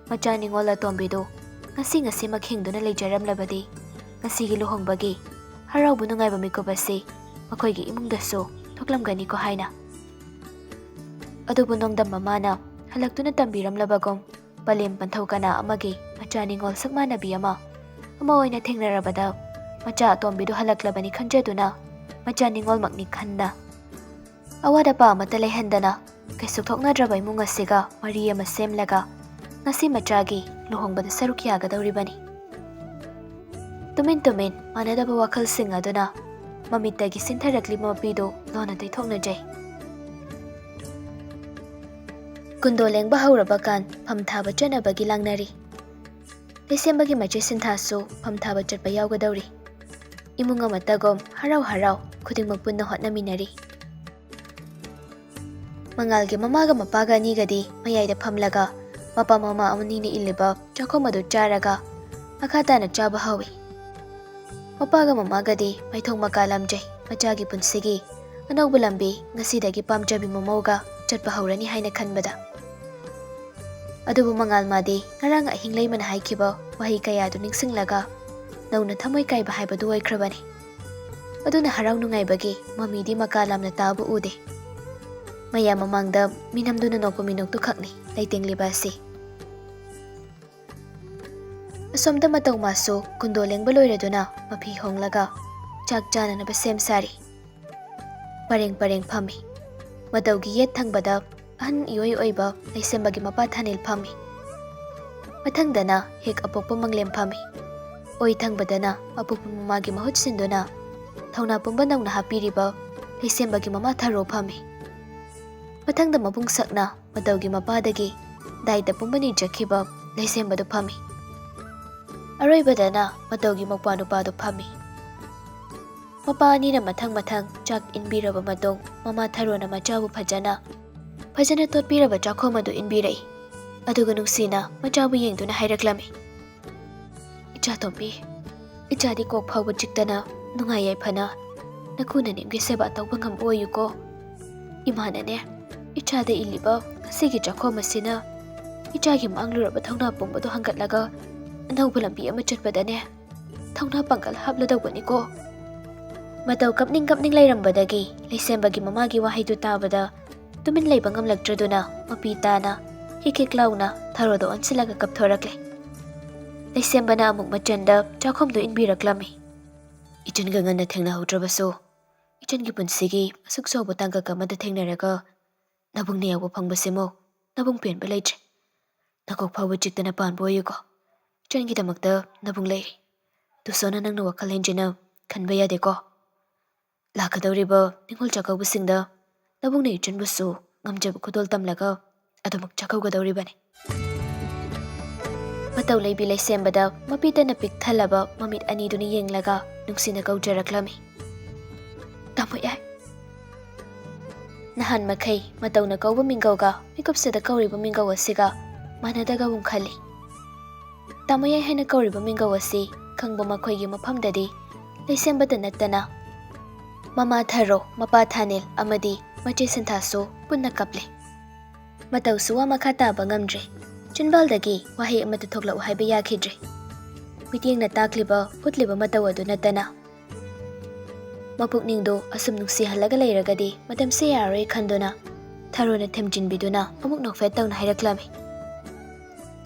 ꯃꯆꯥ ꯅꯤꯉꯣꯜ ꯑꯇꯣꯝꯕꯤꯗꯨ ꯉꯁꯤ ꯉꯁꯤꯃꯛ ꯍꯤꯡꯗꯨꯅ ꯂꯩꯖꯔꯝꯂꯕꯗꯤ ꯉꯁꯤꯒꯤ ꯂꯨꯍꯣꯡꯕꯒꯤ ꯍꯔꯥꯎꯕ ꯅꯨꯡꯉꯥꯏꯕ ꯃꯤꯀꯨꯞ ꯑꯁꯤ ꯃꯈꯣꯏꯒꯤ ꯏꯃꯨꯡꯗꯁꯨ ꯊꯣꯛꯂꯝꯒꯅꯤꯀꯣ ꯍꯥꯏꯅ꯫ ꯑꯗꯨꯕꯨ ꯅꯣꯡꯗꯝ ꯃꯃꯥꯅ ꯍꯜꯂꯛꯇꯨꯅ ꯇꯝꯕꯤꯔꯝꯂꯕꯒꯨꯝ, ꯄꯂꯦꯝ ꯄꯟꯊꯧ ꯀꯅꯥ ꯑꯃꯒꯤ ꯃꯆꯥ ꯅꯤꯉꯣꯜ ꯁꯛ ꯃꯥꯟꯅꯕꯤ ꯑꯃ ꯑꯃ ꯑꯣꯏꯅ ꯊꯦꯡꯅꯔꯕꯗ ꯃꯆꯥ ꯑꯇꯣꯝꯕꯤꯗꯨ ꯍꯜꯂꯛꯂꯕꯅꯤ ꯈꯟꯖꯗꯨꯅ ꯃꯆꯥ ꯅꯤꯉꯣꯜꯃꯛꯅꯤ ꯈꯟꯅ ꯑꯋꯥꯠ ꯑꯄꯥ ꯑꯃꯠꯇ ꯂꯩꯍꯟꯗꯅ ꯀꯩꯁꯨ ꯊꯣꯛꯅꯗ꯭ꯔꯕ ꯏꯃꯨꯡ ꯑꯁꯤꯒ ꯃꯔꯤ ꯑꯃ ꯁꯦꯝꯂꯒ ꯉꯁꯤ ꯃꯆꯥꯒꯤ ꯂꯨꯍꯣꯡꯕꯗ ꯁꯔꯨꯛ ꯌꯥꯒꯗꯧꯔꯤꯕꯅꯤ꯫ ꯇꯨꯃꯤꯟ ꯇꯨꯃꯤꯟ ꯃꯥꯟꯅꯗꯕ ꯋꯥꯈꯜꯁꯤꯡ ꯑꯗꯨꯅ ꯃꯃꯤꯠꯇꯒꯤ ꯁꯤꯟꯊꯔꯛꯂꯤꯕ ꯃꯄꯤꯗꯨ ꯂꯣꯟꯅ ꯇꯩꯊꯣꯛꯅꯖꯩ꯫ ꯀꯨꯟꯗꯣ ꯂꯦꯡꯕ ꯍꯧꯔꯕ ꯀꯥꯟ ꯐꯝ ꯊꯥꯕ ꯆꯠꯅꯕꯒꯤ ꯂꯥꯡꯅꯔꯤ꯫ ꯂꯩꯁꯦꯝꯕꯒꯤ ꯃꯆꯦ ꯁꯤꯟꯊꯥꯁꯨ ꯐꯝ ꯊꯥꯕ ꯆꯠꯄ ꯌꯥꯎꯒꯗꯧꯔꯤ꯫ ꯏꯃꯨꯡ ꯑꯃꯠꯇꯒꯨꯝ ꯍꯔꯥꯎ ꯍꯔꯥꯎ ꯈꯨꯗꯤꯡꯃꯛ ꯄꯨꯟꯅ ꯍꯣꯠꯅꯃꯤꯟꯅꯔꯤ꯫ ꯃꯉꯥꯜꯒꯤ ꯃꯃꯥꯒ ꯃꯄꯥꯒ ꯑꯅꯤꯒꯗꯤ ꯃꯌꯥꯏꯗ ꯐꯝꯂꯒ ꯃꯄꯥ ꯃꯃꯥ ꯑꯅꯤꯅ ꯏꯜꯂꯤꯕ ꯆꯥꯛꯈꯨꯝ ꯑꯗꯨ ꯆꯥꯔꯒ ꯃꯈꯥ ꯇꯥꯅ ꯆꯥꯕ ꯍꯧꯏ꯫ ꯃꯄꯥꯒ ꯃꯃꯥꯒꯗꯤ ꯃꯥꯏꯊꯣꯡ ꯃꯀꯥ ꯂꯥꯝꯖꯩ꯫ ꯃꯆꯥꯒꯤ ꯄꯨꯟꯁꯤꯒꯤ ꯑꯅꯧꯕ ꯂꯝꯕꯤ ꯉꯁꯤꯗꯒꯤ ꯄꯥꯝꯖꯕꯤ ꯃꯃꯧꯒ ꯆꯠꯄ ꯍꯧꯔꯅꯤ ꯍꯥꯏꯅ ꯈꯟꯕꯗ꯫ ꯑꯗꯨꯕꯨ ꯃꯉꯥꯜ ꯃꯥꯗꯤ ꯉꯔꯥꯡ ꯑꯍꯤꯡ ꯂꯩꯃꯅ ꯍꯥꯏꯈꯤꯕ ꯋꯥꯍꯩ ꯀꯌꯥꯗꯨ ꯅꯤꯡꯁꯤꯡꯂꯒ ꯅꯧꯅ ꯊꯃꯣꯏ ꯀꯥꯏꯕ ꯍꯥꯏꯕꯗꯨ ꯑꯣꯏꯈ꯭ꯔꯕꯅꯤ꯫ ꯑꯗꯨꯅ ꯍꯔꯥꯎ ꯅꯨꯡꯉꯥꯏꯕꯒꯤ ꯃꯃꯤꯗꯤ ꯃꯀꯥ ꯂꯥꯝꯅ ꯇꯥꯕ ꯎꯗꯦ꯫ ꯃꯌꯥꯝ ꯃꯃꯥꯡꯗ ꯃꯤꯅꯝꯗꯨꯅ ꯅꯣꯛꯄ ꯃꯤꯅꯣꯛꯇꯨ ꯈꯛꯅꯤ ꯂꯩꯇꯦꯡꯂꯤꯕ ꯑꯁꯤ꯫ ꯑꯁꯣꯝꯗ ꯃꯇꯧ ꯃꯥꯁꯨ ꯀꯨꯟꯗꯣ ꯂꯦꯡꯕ ꯂꯣꯏꯔꯗꯨꯅ ꯃꯐꯤ ꯍꯣꯡꯂꯒ ꯆꯥꯛ ꯆꯥꯅꯅꯕ ꯁꯦꯝ ꯁꯥꯔꯤ꯫ ꯄꯔꯦꯡ ꯄꯔꯦꯡ ꯐꯝꯃꯤ꯫ ꯃꯇꯧꯒꯤ ꯌꯦꯠ ꯊꯪꯕꯗ ꯑꯍꯟ ꯏꯑꯣꯏ ꯑꯣꯏꯕ ꯂꯩꯁꯦꯝꯕꯒꯤ ꯃꯄꯥ ꯊꯥꯅꯤꯜ ꯐꯝꯃꯤ꯫ ꯃꯊꯪꯗꯅ ꯍꯦꯛ ꯑꯄꯣꯛꯄ ꯃꯪꯂꯦꯝ ꯐꯝꯃꯤ꯫ ꯑꯣꯏ ꯊꯪꯕꯗꯅ ꯑꯄꯣꯛꯄ ꯃꯃꯥꯒꯤ ꯃꯍꯨꯠ ꯁꯤꯟꯗꯨꯅ ꯊꯧꯅꯥ ꯄꯨꯝꯕ ꯅꯧꯅ ꯍꯥꯞꯄꯤꯔꯤꯕ ꯂꯩꯁꯦꯝꯕꯒꯤ ꯃꯃꯥ ꯊꯔꯣ ꯐꯝꯃꯤ꯫ ꯃꯊꯪꯗ ꯃꯕꯨꯡ ꯁꯛꯅ ꯃꯇꯧꯒꯤ ꯃꯄꯥꯗꯒꯤ ꯗꯥꯏꯇ ꯄꯨꯝꯕ ꯅꯤꯖꯈꯤꯕ ꯂꯩꯁꯦꯝꯕꯗꯨ ꯐꯝꯃꯤ꯫ ꯑꯔꯣꯏꯕꯗꯅ ꯃꯇꯧꯒꯤ ꯃꯧꯄ꯭ꯋꯥ ꯅꯨꯄꯥꯗꯨ ꯐꯝꯃꯤ꯫ ꯃꯄꯥ ꯑꯅꯤꯅ ꯃꯊꯪ ꯃꯊꯪ ꯆꯥꯛ ꯏꯟꯕꯤꯔꯕ ꯃꯇꯨꯡ ꯃꯃꯥ ꯊꯔꯣꯅ ꯃꯆꯥꯕꯨ ꯐꯖꯅ, ꯐꯖꯅ ꯇꯣꯠꯄꯤꯔꯕ ꯆꯥꯛꯈꯨꯝ ꯑꯗꯨ ꯏꯟꯕꯤꯔꯛꯏ꯫ ꯑꯗꯨꯒ ꯅꯨꯡꯁꯤꯅ ꯃꯆꯥꯕꯨ ꯌꯦꯡꯗꯨꯅ ꯍꯥꯏꯔꯛꯂꯝꯃꯤ, "ꯏꯆꯥ ꯇꯣꯝꯕꯤ, ꯏꯆꯥꯗꯤ ꯀꯣꯛ ꯐꯥꯎꯕ ꯆꯤꯛꯇꯅ ꯅꯨꯡꯉꯥꯏ ꯌꯥꯏꯐꯅ ꯅꯀꯨ ꯅꯅꯦꯝꯒꯤ ꯁꯦꯕꯥ ꯇꯧꯕ ꯉꯝꯕ ꯑꯣꯏꯌꯨꯀꯣ꯫ ꯏꯃꯥꯅꯅꯦ, ꯏꯆꯥꯗ ꯏꯜꯂꯤꯕ ꯉꯁꯤꯒꯤ ꯆꯥꯛꯈꯣꯝ ꯑꯁꯤꯅ ꯏꯆꯥꯒꯤ ꯃꯥꯡꯂꯨꯔꯕ ꯊꯧꯅꯥ ꯄꯨꯝꯕꯗꯣ ꯍꯟꯒꯠꯂꯒ ꯑꯅꯧꯕ ꯂꯝꯕꯤ ꯑꯃ ꯆꯠꯄꯗꯅꯦ ꯊꯧꯅꯥ ꯄꯥꯡꯒꯜ ꯍꯥꯞꯂꯗꯧꯕꯅꯤꯀꯣ꯫ ꯃꯇꯧ ꯀꯞꯅꯤꯡ ꯀꯞꯅꯤꯡ ꯂꯩꯔꯝꯕꯗꯒꯤ ꯂꯩꯁꯦꯝꯕꯒꯤ ꯃꯃꯥꯒꯤ ꯋꯥꯍꯩꯗꯨ ꯇꯥꯕꯗ ꯇꯨꯃꯤꯟ ꯂꯩꯕ ꯉꯝꯂꯛꯇ꯭ꯔꯗꯨꯅ ꯃꯄꯤ ꯇꯥꯅ ꯍꯤꯛ ꯍꯤꯛ ꯂꯥꯎꯅ ꯊꯔꯣꯗ ꯑꯣꯟꯁꯤꯜꯂꯒ ꯀꯞꯊꯣꯔꯛꯂꯦ꯫ ꯂꯩꯁꯦꯝꯕꯅ ꯑꯃꯨꯛ ꯃꯆꯟꯗ ꯆꯥꯛꯈꯨꯝꯗꯨ ꯏꯟꯕꯤꯔꯛꯂꯝꯃꯤ꯫ "ꯏꯆꯟꯒ ꯉꯟꯅ ꯊꯦꯡꯅꯍꯧꯗ꯭ꯔꯕꯁꯨ, ꯏꯆꯟꯒꯤ ꯄꯨꯟꯁꯤꯒꯤ ꯑꯁꯨꯛ ꯆꯥꯎꯕ ꯇꯥꯡꯀꯛ ꯑꯃꯗ ꯊꯦꯡꯅꯔꯒ ꯅꯕꯨꯡꯅ ꯌꯥꯎꯕ ꯐꯪꯕꯁꯤꯃꯨꯛ ꯅꯕꯨꯡ ꯄꯦꯟꯕ ꯂꯩꯇ꯭ꯔꯦ꯫ ꯅꯀꯣꯛ ꯐꯥꯎꯕ ꯆꯤꯛꯇꯅ ꯄꯥꯟꯕ ꯑꯣꯏꯌꯨꯀꯣ꯫ ꯏꯆꯟꯒꯤꯗꯃꯛꯇ ꯅꯕꯨꯡ ꯂꯩꯔꯤ꯫ ꯇꯨꯁꯣꯅ ꯅꯪꯅ ꯋꯥꯈꯜ ꯍꯦꯟꯖꯤꯟꯅ ꯈꯟꯕ ꯌꯥꯗꯦꯀꯣ꯫ ꯂꯥꯛꯀꯗꯧꯔꯤꯕ ꯅꯤꯉꯣꯜ ꯆꯥꯛꯀꯧꯕꯁꯤꯡꯗ ꯅꯕꯨꯡꯅ ꯏꯆꯟꯕꯨꯁꯨ ꯉꯝꯖꯕ ꯈꯨꯗꯣꯜ ꯇꯝꯂꯒ ꯑꯗꯨꯃꯛ ꯆꯥꯛꯀꯧꯒꯗꯧꯔꯤꯕꯅꯤ꯫" ꯃꯇꯧ ꯂꯩꯕꯤ ꯂꯩꯁꯦꯝꯕꯗ ꯃꯄꯤꯇꯅ ꯄꯤꯛ ꯊꯜꯂꯕ ꯃꯃꯤꯠ ꯑꯅꯤꯗꯨꯅ ꯌꯦꯡꯂꯒ ꯅꯨꯡꯁꯤꯅ ꯀꯧꯖꯔꯛꯂꯝꯃꯤ꯫ "ꯇꯥꯃꯣ ꯌꯥꯏ꯫" ꯅꯍꯥꯟ ꯃꯈꯩ ꯃꯇꯧꯅ ꯀꯧꯕ ꯃꯤꯡꯒꯧꯒ ꯃꯤꯀꯨꯞꯁꯤꯗ ꯀꯧꯔꯤꯕ ꯃꯤꯡꯒꯧ ꯑꯁꯤꯒ ꯃꯥꯟꯅꯗꯒꯨꯝ ꯈꯜꯂꯤ꯫ "ꯇꯥꯃꯣ ꯌꯥꯏ" ꯍꯥꯏꯅ ꯀꯧꯔꯤꯕ ꯃꯤꯡꯒꯧ ꯑꯁꯤ ꯈꯪꯕ ꯃꯈꯣꯏꯒꯤ ꯃꯐꯝꯗꯗꯤ ꯂꯩꯁꯦꯝꯕꯗ ꯅꯠꯇꯅ ꯃꯃꯥ ꯊꯔꯣ, ꯃꯄꯥ ꯊꯥꯅꯤꯜ ꯑꯃꯗꯤ ꯃꯆꯦ ꯁꯤꯟꯊꯥꯁꯨ ꯄꯨꯟꯅ ꯀꯞꯂꯦ꯫ ꯃꯇꯧꯁꯨ ꯋꯥ ꯃꯈꯥ ꯇꯥꯕ ꯉꯝꯗ꯭ꯔꯦ꯫ ꯆꯤꯟꯕꯥꯜꯗꯒꯤ ꯋꯥꯍꯩ ꯑꯃꯠꯇ ꯊꯣꯛꯂꯛꯎ ꯍꯥꯏꯕ ꯌꯥꯈꯤꯗ꯭ꯔꯦ꯫ ꯃꯤꯠꯌꯦꯡꯅ ꯇꯥꯛꯂꯤꯕ, ꯎꯠꯂꯤꯕ ꯃꯇꯧ ꯑꯗꯨ ꯅꯠꯇꯅ꯫ ꯃꯄꯨꯛꯅꯤꯡꯗꯣ ꯑꯁꯨꯝ ꯅꯨꯡꯁꯤꯍꯜꯂꯒ ꯂꯩꯔꯒꯗꯤ ꯃꯇꯝꯁꯦ ꯌꯥꯔꯔꯣꯏ ꯈꯟꯗꯨꯅ ꯊꯔꯣꯅ ꯊꯦꯝꯖꯤꯟꯕꯤꯗꯨꯅ ꯑꯃꯨꯛ ꯅꯣꯛꯐꯦꯠ ꯇꯧꯅ ꯍꯥꯏꯔꯛꯂꯝꯃꯤ꯫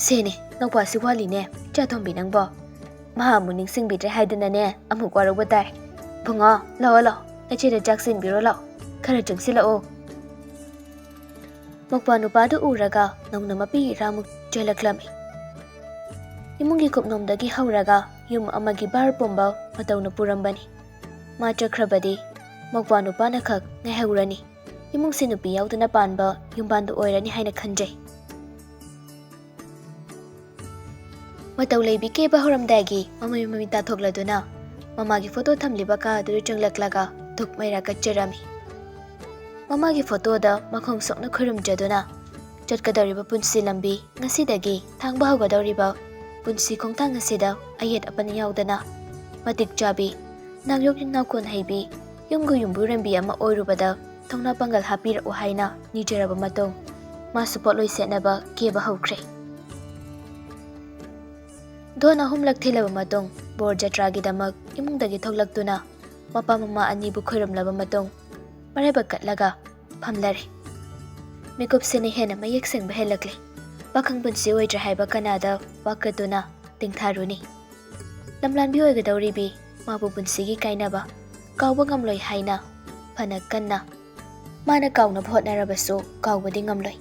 "ꯁꯦꯅꯦ, ꯅꯧꯄꯥꯁꯤ ꯋꯥꯠꯂꯤꯅꯦ, ꯏꯆꯥꯇꯣꯝꯕꯤ ꯅꯪꯕꯣ꯫ ꯃꯍꯥꯛ ꯑꯃꯨꯛ ꯅꯤꯡꯁꯤꯡꯕꯤꯗ꯭ꯔꯦ ꯍꯥꯏꯗꯨꯅꯅꯦ ꯑꯃꯨꯛ ꯋꯥꯔꯧꯕ ꯇꯥꯏ꯫ ꯕꯨꯡꯉꯣ, ꯂꯥꯛꯑꯣ ꯂꯥꯛꯑꯣ, ꯅꯆꯦꯗ ꯆꯥꯛ ꯆꯦꯟꯕꯤꯔꯣ ꯂꯥꯛꯑꯣ, ꯈꯔ ꯆꯪꯁꯤꯜꯂꯛꯑꯣ꯫" ꯃꯧꯄ꯭ꯋꯥ ꯅꯨꯄꯥꯗꯨ ꯎꯔꯒ ꯅꯧꯅ ꯃꯄꯤ ꯏꯔꯥꯃꯨꯛ ꯆꯦꯜꯂꯛꯂꯝꯃꯤ꯫ ꯏꯃꯨꯡꯒꯤ ꯀꯨꯞꯅꯣꯝꯗꯒꯤ ꯍꯧꯔꯒ ꯌꯨꯝ ꯑꯃꯒꯤ ꯚꯥꯔ ꯄꯨꯝꯕ ꯃꯇꯧꯅ ꯄꯨꯔꯝꯕꯅꯤ꯫ ꯃꯥ ꯆꯠꯈ꯭ꯔꯕꯗꯤ ꯃꯧꯄ꯭ꯋꯥ ꯅꯨꯄꯥꯅ ꯈꯛ ꯉꯥꯏꯍꯧꯔꯅꯤ꯫ ꯏꯃꯨꯡꯁꯤ ꯅꯨꯄꯤ ꯌꯥꯎꯗꯅ ꯄꯥꯟꯕ ꯌꯨꯝꯕꯥꯟꯗꯨ ꯑꯣꯏꯔꯅꯤ ꯍꯥꯏꯅ ꯈꯟꯖꯩ꯫ ꯃꯇꯧ ꯂꯩꯕꯤ ꯀꯦꯕ ꯍꯧꯔꯝꯗꯥꯏꯒꯤ ꯃꯃꯩ ꯃꯃꯤꯠ ꯇꯥꯊꯣꯛꯂꯗꯨꯅ ꯃꯃꯥꯒꯤ ꯐꯣꯇꯣ ꯊꯝꯂꯤꯕ ꯀꯥ ꯑꯗꯨꯗ ꯆꯪꯂꯛꯂꯒ ꯙꯨꯛ ꯃꯩꯔꯥ ꯀꯠꯆꯔꯝꯃꯤ꯫ ꯃꯃꯥꯒꯤ ꯐꯣꯇꯣꯗ ꯃꯈꯣꯡ ꯁꯣꯛꯅ ꯈꯨꯔꯨꯝꯖꯗꯨꯅ ꯆꯠꯀꯗꯧꯔꯤꯕ ꯄꯨꯟꯁꯤ ꯂꯝꯕꯤ, ꯉꯁꯤꯗꯒꯤ ꯊꯥꯡꯕ ꯍꯧꯒꯗꯧꯔꯤꯕ ꯄꯨꯟꯁꯤ ꯈꯣꯡꯊꯥꯡ ꯑꯁꯤꯗ ꯑꯌꯦꯠ ꯑꯄꯟ ꯌꯥꯎꯗꯅ ꯃꯇꯤꯛ ꯆꯥꯕꯤ, ꯅꯥꯌꯣꯛ ꯅꯥꯈꯣꯟ ꯍꯩꯕꯤ, ꯌꯨꯝꯒꯤ ꯌꯨꯝꯕꯨꯔꯦꯝꯕꯤ ꯑꯃ ꯑꯣꯏꯔꯨꯕꯗ ꯊꯧꯅꯥ ꯄꯥꯡꯒꯜ ꯍꯥꯞꯄꯤꯔꯛꯎ ꯍꯥꯏꯅ ꯅꯤꯖꯔꯕ ꯃꯇꯨꯡ, ꯃꯥꯁꯨ ꯄꯣꯠꯂꯣꯏ ꯁꯦꯠꯅꯕ ꯀꯦꯕ ꯍꯧꯈ꯭ꯔꯦ꯫ ꯗꯣꯟ ꯑꯍꯨꯝꯂꯛ ꯊꯤꯜꯂꯕ ꯃꯇꯨꯡ, ꯕꯣꯔ ꯖꯇ꯭ꯔꯥꯒꯤꯗꯃꯛ ꯏꯃꯨꯡꯗꯒꯤ ꯊꯣꯛꯂꯛꯇꯨꯅ ꯃꯄꯥ ꯃꯃꯥ ꯑꯅꯤꯕꯨ ꯈꯣꯏꯔꯝꯂꯕ ꯃꯇꯨꯡ, ꯃꯔꯥꯏꯕꯛ ꯀꯠꯂꯒ ꯐꯝꯂꯔꯦ꯫ ꯃꯤꯀꯨꯞꯁꯤꯅ ꯍꯦꯟꯅ ꯃꯌꯦꯛ ꯁꯦꯡꯕ ꯍꯦꯜꯂꯛꯂꯦ꯫ ꯄꯥꯈꯪ ꯄꯨꯟꯁꯤ ꯑꯣꯏꯗ꯭ꯔꯦ ꯍꯥꯏꯕ ꯀꯅꯥꯗ ꯋꯥꯀꯠꯇꯨꯅ ꯇꯦꯡꯊꯥꯔꯨꯅꯤ? ꯂꯝꯂꯥꯟꯕꯤ ꯑꯣꯏꯒꯗꯧꯔꯤꯕꯤ ꯃꯥꯕꯨ ꯄꯨꯟꯁꯤꯒꯤ ꯀꯥꯏꯅꯕ ꯀꯥꯎꯕ ꯉꯝꯂꯣꯏ ꯍꯥꯏꯅ ꯐꯅ ꯀꯟꯅ ꯃꯥꯅ ꯀꯥꯎꯅꯕ ꯍꯣꯠꯅꯔꯕꯁꯨ ꯀꯥꯎꯕꯗꯤ ꯉꯝꯂꯣꯏ꯫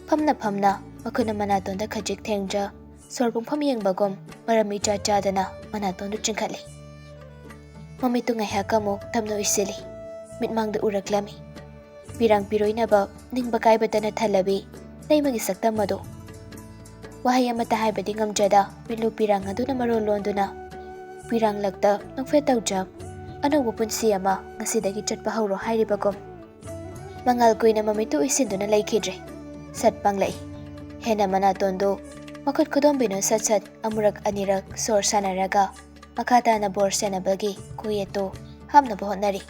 ꯐꯝꯅ ꯐꯝꯅ ꯃꯈꯨꯠꯅ ꯃꯅꯥꯇꯣꯟꯗ ꯈꯖꯤꯛ ꯊꯦꯡꯖ ꯁꯣꯔ ꯄꯨꯡꯐꯝ ꯌꯦꯡꯕꯒꯨꯝ ꯃꯔꯝ ꯏꯆꯥ ꯆꯥꯗꯅ ꯃꯅꯥꯇꯣꯟꯗꯨ ꯆꯤꯡꯈꯠꯂꯤ꯫ ꯃꯃꯤꯠꯇꯨ ꯉꯥꯏꯍꯥꯛ ꯑꯃꯨꯛ ꯇꯞꯅ ꯎꯏꯁꯤꯜꯂꯤ꯫ ꯃꯤꯠꯃꯥꯡꯗ ꯎꯔꯛꯂꯝꯃꯤ꯫ ꯄꯤꯔꯥꯡ ꯄꯤꯔꯣꯏꯅꯕ ꯅꯤꯡꯕ ꯀꯥꯏꯕꯇꯅ ꯊꯜꯂꯕꯤ ꯂꯩꯃꯒꯤ ꯁꯛꯇꯝ ꯑꯗꯨ꯫ ꯋꯥꯍꯩ ꯑꯃꯠꯇ ꯍꯥꯏꯕꯗꯤ ꯉꯝꯖꯗ ꯃꯤꯠꯂꯨ ꯄꯤꯔꯥꯡ ꯑꯗꯨꯅ ꯃꯔꯣꯜ ꯂꯣꯟꯗꯨꯅ ꯄꯤꯔꯥꯡꯂꯛꯇ ꯅꯣꯛꯐꯦꯠ ꯇꯧꯖ ꯑꯅꯧꯕ ꯄꯨꯟꯁꯤ ꯑꯃ ꯉꯁꯤꯗꯒꯤ ꯆꯠꯄ ꯍꯧꯔꯣ ꯍꯥꯏꯔꯤꯕꯒꯨꯝ꯫ ꯃꯉꯥꯜ ꯀꯨꯏꯅ ꯃꯃꯤꯠꯇꯨ ꯎꯏꯁꯤꯟꯗꯨꯅ ꯂꯩꯈꯤꯗ꯭ꯔꯦ꯫ ꯁꯠ ꯄꯥꯡꯂꯛꯏ꯫ ꯍꯦꯟꯅ ꯃꯅꯥꯇꯣꯟꯗꯨ ꯃꯈꯨꯠ ꯈꯨꯗꯣꯝꯕꯤꯅ ꯁꯠ ꯁꯠ ꯑꯃꯨꯔꯛ ꯑꯅꯤꯔꯛ ꯁꯣꯔ ꯁꯥꯟꯅꯔꯒ ꯃꯈꯥ ꯇꯥꯅ ꯕꯣꯔ ꯁꯦꯟꯅꯕꯒꯤ ꯀꯣꯌꯦꯠꯇꯨ ꯍꯥꯞꯅꯕ ꯍꯣꯠꯅꯔꯤ꯫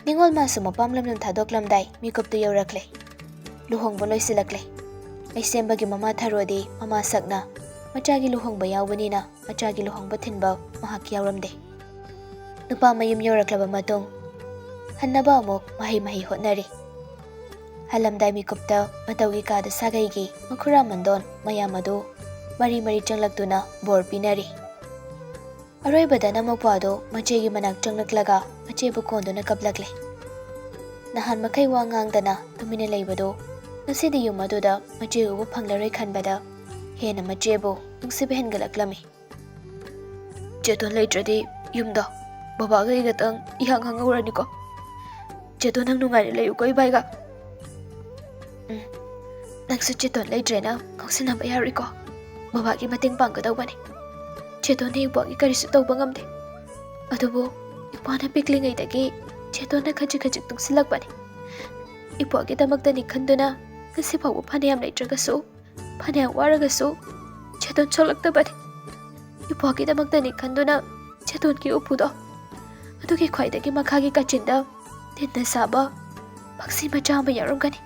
ꯅꯤꯉꯣꯜ ꯃꯥꯁꯨ ꯃꯄꯥꯝ ꯂꯝꯗꯝ ꯊꯥꯗꯣꯛꯂꯝꯗꯥꯏ ꯃꯤꯀꯨꯞꯇꯨ ꯌꯧꯔꯛꯂꯦ꯫ ꯂꯨꯍꯣꯡꯕ ꯂꯣꯏꯁꯤꯜꯂꯛꯂꯦ꯫ ꯂꯩꯁꯦꯝꯕꯒꯤ ꯃꯃꯥ ꯊꯔꯣꯗꯤ ꯃꯃꯥ ꯁꯛꯅ ꯃꯆꯥꯒꯤ ꯂꯨꯍꯣꯡꯕ ꯌꯥꯎꯕꯅꯤꯅ ꯃꯆꯥꯒꯤ ꯂꯨꯍꯣꯡꯕ ꯊꯤꯟꯕ ꯃꯍꯥꯛ ꯌꯥꯎꯔꯝꯗꯦ꯫ ꯅꯨꯄꯥ ꯃꯌꯨꯝ ꯌꯧꯔꯛꯂꯕ ꯃꯇꯨꯡ ꯍꯟꯅꯕ ꯑꯃꯨꯛ ꯃꯍꯩ ꯃꯍꯩ ꯍꯣꯠꯅꯔꯤ꯫ ꯍꯜꯂꯝꯗꯥꯏ ꯃꯤꯀꯨꯞꯇ ꯃꯇꯧꯒꯤ ꯀꯥꯗ ꯁꯥꯒꯩꯒꯤ ꯃꯈꯨꯔꯥ ꯃꯟꯗꯣꯟ ꯃꯌꯥꯝ ꯑꯗꯨ ꯃꯔꯤ ꯃꯔꯤ ꯆꯪꯂꯛꯇꯨꯅ ꯕꯣꯔ ꯄꯤꯅꯔꯤ꯫ ꯑꯔꯣꯏꯕꯗ ꯅꯃꯧꯄꯥꯗꯨ ꯃꯆꯦꯒꯤ ꯃꯅꯥꯛ ꯆꯪꯂꯛꯂꯒ ꯃꯆꯦꯕꯨ ꯀꯣꯟꯗꯨꯅ ꯀꯞꯂꯛꯂꯦ꯫ ꯅꯍꯥꯟ ꯃꯈꯩ ꯋꯥ ꯉꯥꯡꯗꯅ ꯇꯨꯃꯤꯟꯅ ꯂꯩꯕꯗꯨ ꯉꯁꯤꯗꯤ ꯌꯨꯝ ꯑꯗꯨꯗ ꯃꯆꯦ ꯎꯕ ꯐꯪꯂꯔꯣꯏ ꯈꯟꯕꯗ ꯍꯦꯟꯅ ꯃꯆꯦꯕꯨ ꯅꯨꯡꯁꯤꯕ ꯍꯦꯟꯒꯠꯂꯛꯂꯝꯃꯤ꯫ "ꯆꯦꯇꯣꯟ ꯂꯩꯇ꯭ꯔꯗꯤ ꯌꯨꯝꯗ ꯕꯕꯥꯒ ꯑꯩꯒꯇꯪ ꯏꯍꯥꯡ ꯍꯥꯡꯍꯧꯔꯅꯤꯀꯣ꯫ ꯆꯦꯇꯣꯟ, ꯅꯪ ꯅꯨꯡꯉꯥꯏꯅ ꯂꯩꯌꯨꯀꯣ ꯏꯕꯥꯏꯒ꯫ ꯎꯝ, ꯅꯪꯁꯨ ꯆꯦꯇꯣꯟ ꯂꯩꯇ꯭ꯔꯦꯅ ꯉꯥꯎꯁꯤꯟꯅꯕ ꯌꯥꯔꯣꯏꯀꯣ꯫ ꯕꯕꯥꯒꯤ ꯃꯇꯦꯡ ꯄꯥꯡꯒꯗꯧꯕꯅꯤ꯫ ꯆꯦꯇꯣꯟꯅ ꯏꯕꯣꯛꯀꯤ ꯀꯔꯤꯁꯨ ꯇꯧꯕ ꯉꯝꯗꯦ꯫ ꯑꯗꯨꯕꯨ ꯏꯕꯣꯛꯅ ꯄꯤꯛꯂꯤꯉꯩꯗꯒꯤ ꯆꯦꯇꯣꯟꯅ ꯈꯖꯤꯛ ꯈꯖꯤꯛ ꯇꯨꯡꯁꯤꯜꯂꯛꯄꯅꯤ꯫ ꯏꯕꯣꯛꯀꯤꯗꯃꯛꯇꯅꯤ ꯈꯟꯗꯨꯅ ꯉꯁꯤ ꯐꯥꯎꯕ ꯐꯅꯌꯥꯝ ꯂꯩꯇ꯭ꯔꯒꯁꯨ, ꯐꯅꯌꯥꯝ ꯋꯥꯔꯒꯁꯨ ꯆꯦꯇꯣꯟ ꯁꯣꯛꯂꯛꯇꯕꯅꯤ꯫ ꯏꯕꯣꯛꯀꯤꯗꯃꯛꯇꯅꯤ ꯈꯟꯗꯨꯅ ꯆꯦꯇꯣꯟꯒꯤ ꯎꯄꯨꯗꯣ ꯑꯗꯨꯒꯤ ꯈ꯭ꯋꯥꯏꯗꯒꯤ ꯃꯈꯥꯒꯤ ꯀꯥꯆꯤꯟꯗ ꯇꯤꯟꯅ ꯁꯥꯕ ꯄꯛꯁꯤ ꯃꯆꯥ ꯑꯃ ꯌꯥꯎꯔꯝꯒꯅꯤ꯫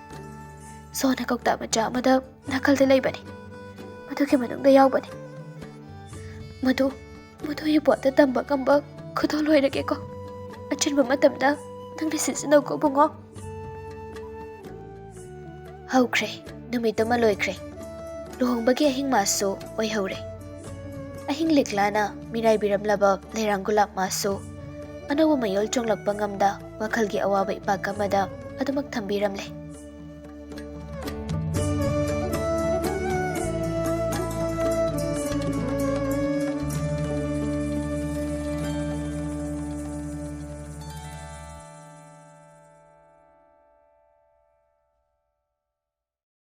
ꯁꯣꯅ ꯀꯧꯇꯥ ꯃꯆꯥ ꯑꯃꯗ ꯅꯥꯀꯜꯗ ꯂꯩꯕꯅꯤ꯫ ꯃꯗꯨꯒꯤ ꯃꯅꯨꯡꯗ ꯌꯥꯎꯕꯅꯤ꯫ ꯃꯗꯨ, ꯃꯗꯨꯒꯤ ꯄꯣꯠꯇ ꯇꯝꯕ ꯉꯝꯕ ꯈꯨꯗꯣꯜ ꯑꯣꯏꯔꯒꯦꯀꯣ꯫ ꯑꯆꯤꯟꯕ ꯃꯇꯝꯗ ꯅꯪꯅ ꯁꯤꯖꯤꯟꯅꯧꯀꯣ ꯕꯨꯡꯉꯣ꯫ ꯍꯧꯈ꯭ꯔꯦ꯫ ꯅꯨꯃꯤꯠꯇꯨꯃ ꯂꯣꯏꯈ꯭ꯔꯦ꯫ ꯂꯨꯍꯣꯡꯕꯒꯤ ꯑꯍꯤꯡ ꯃꯥꯁꯨ ꯑꯣꯏꯍꯧꯔꯦ꯫ ꯑꯍꯤꯡ ꯂꯤꯛꯂꯥꯅ ꯃꯤꯔꯥꯏꯕꯤꯔꯝꯂꯕ ꯂꯩꯔꯥꯡ ꯒꯨꯂꯥꯞ ꯃꯥꯁꯨ ꯑꯅꯧꯕ ꯃꯌꯣꯜ ꯆꯣꯡꯂꯛꯄ ꯉꯝꯗ ꯋꯥꯈꯜꯒꯤ ꯑꯋꯥꯕ ꯏꯄꯥꯛ ꯑꯃꯗ ꯑꯗꯨꯃꯛ ꯊꯝꯕꯤꯔꯝꯂꯦ꯫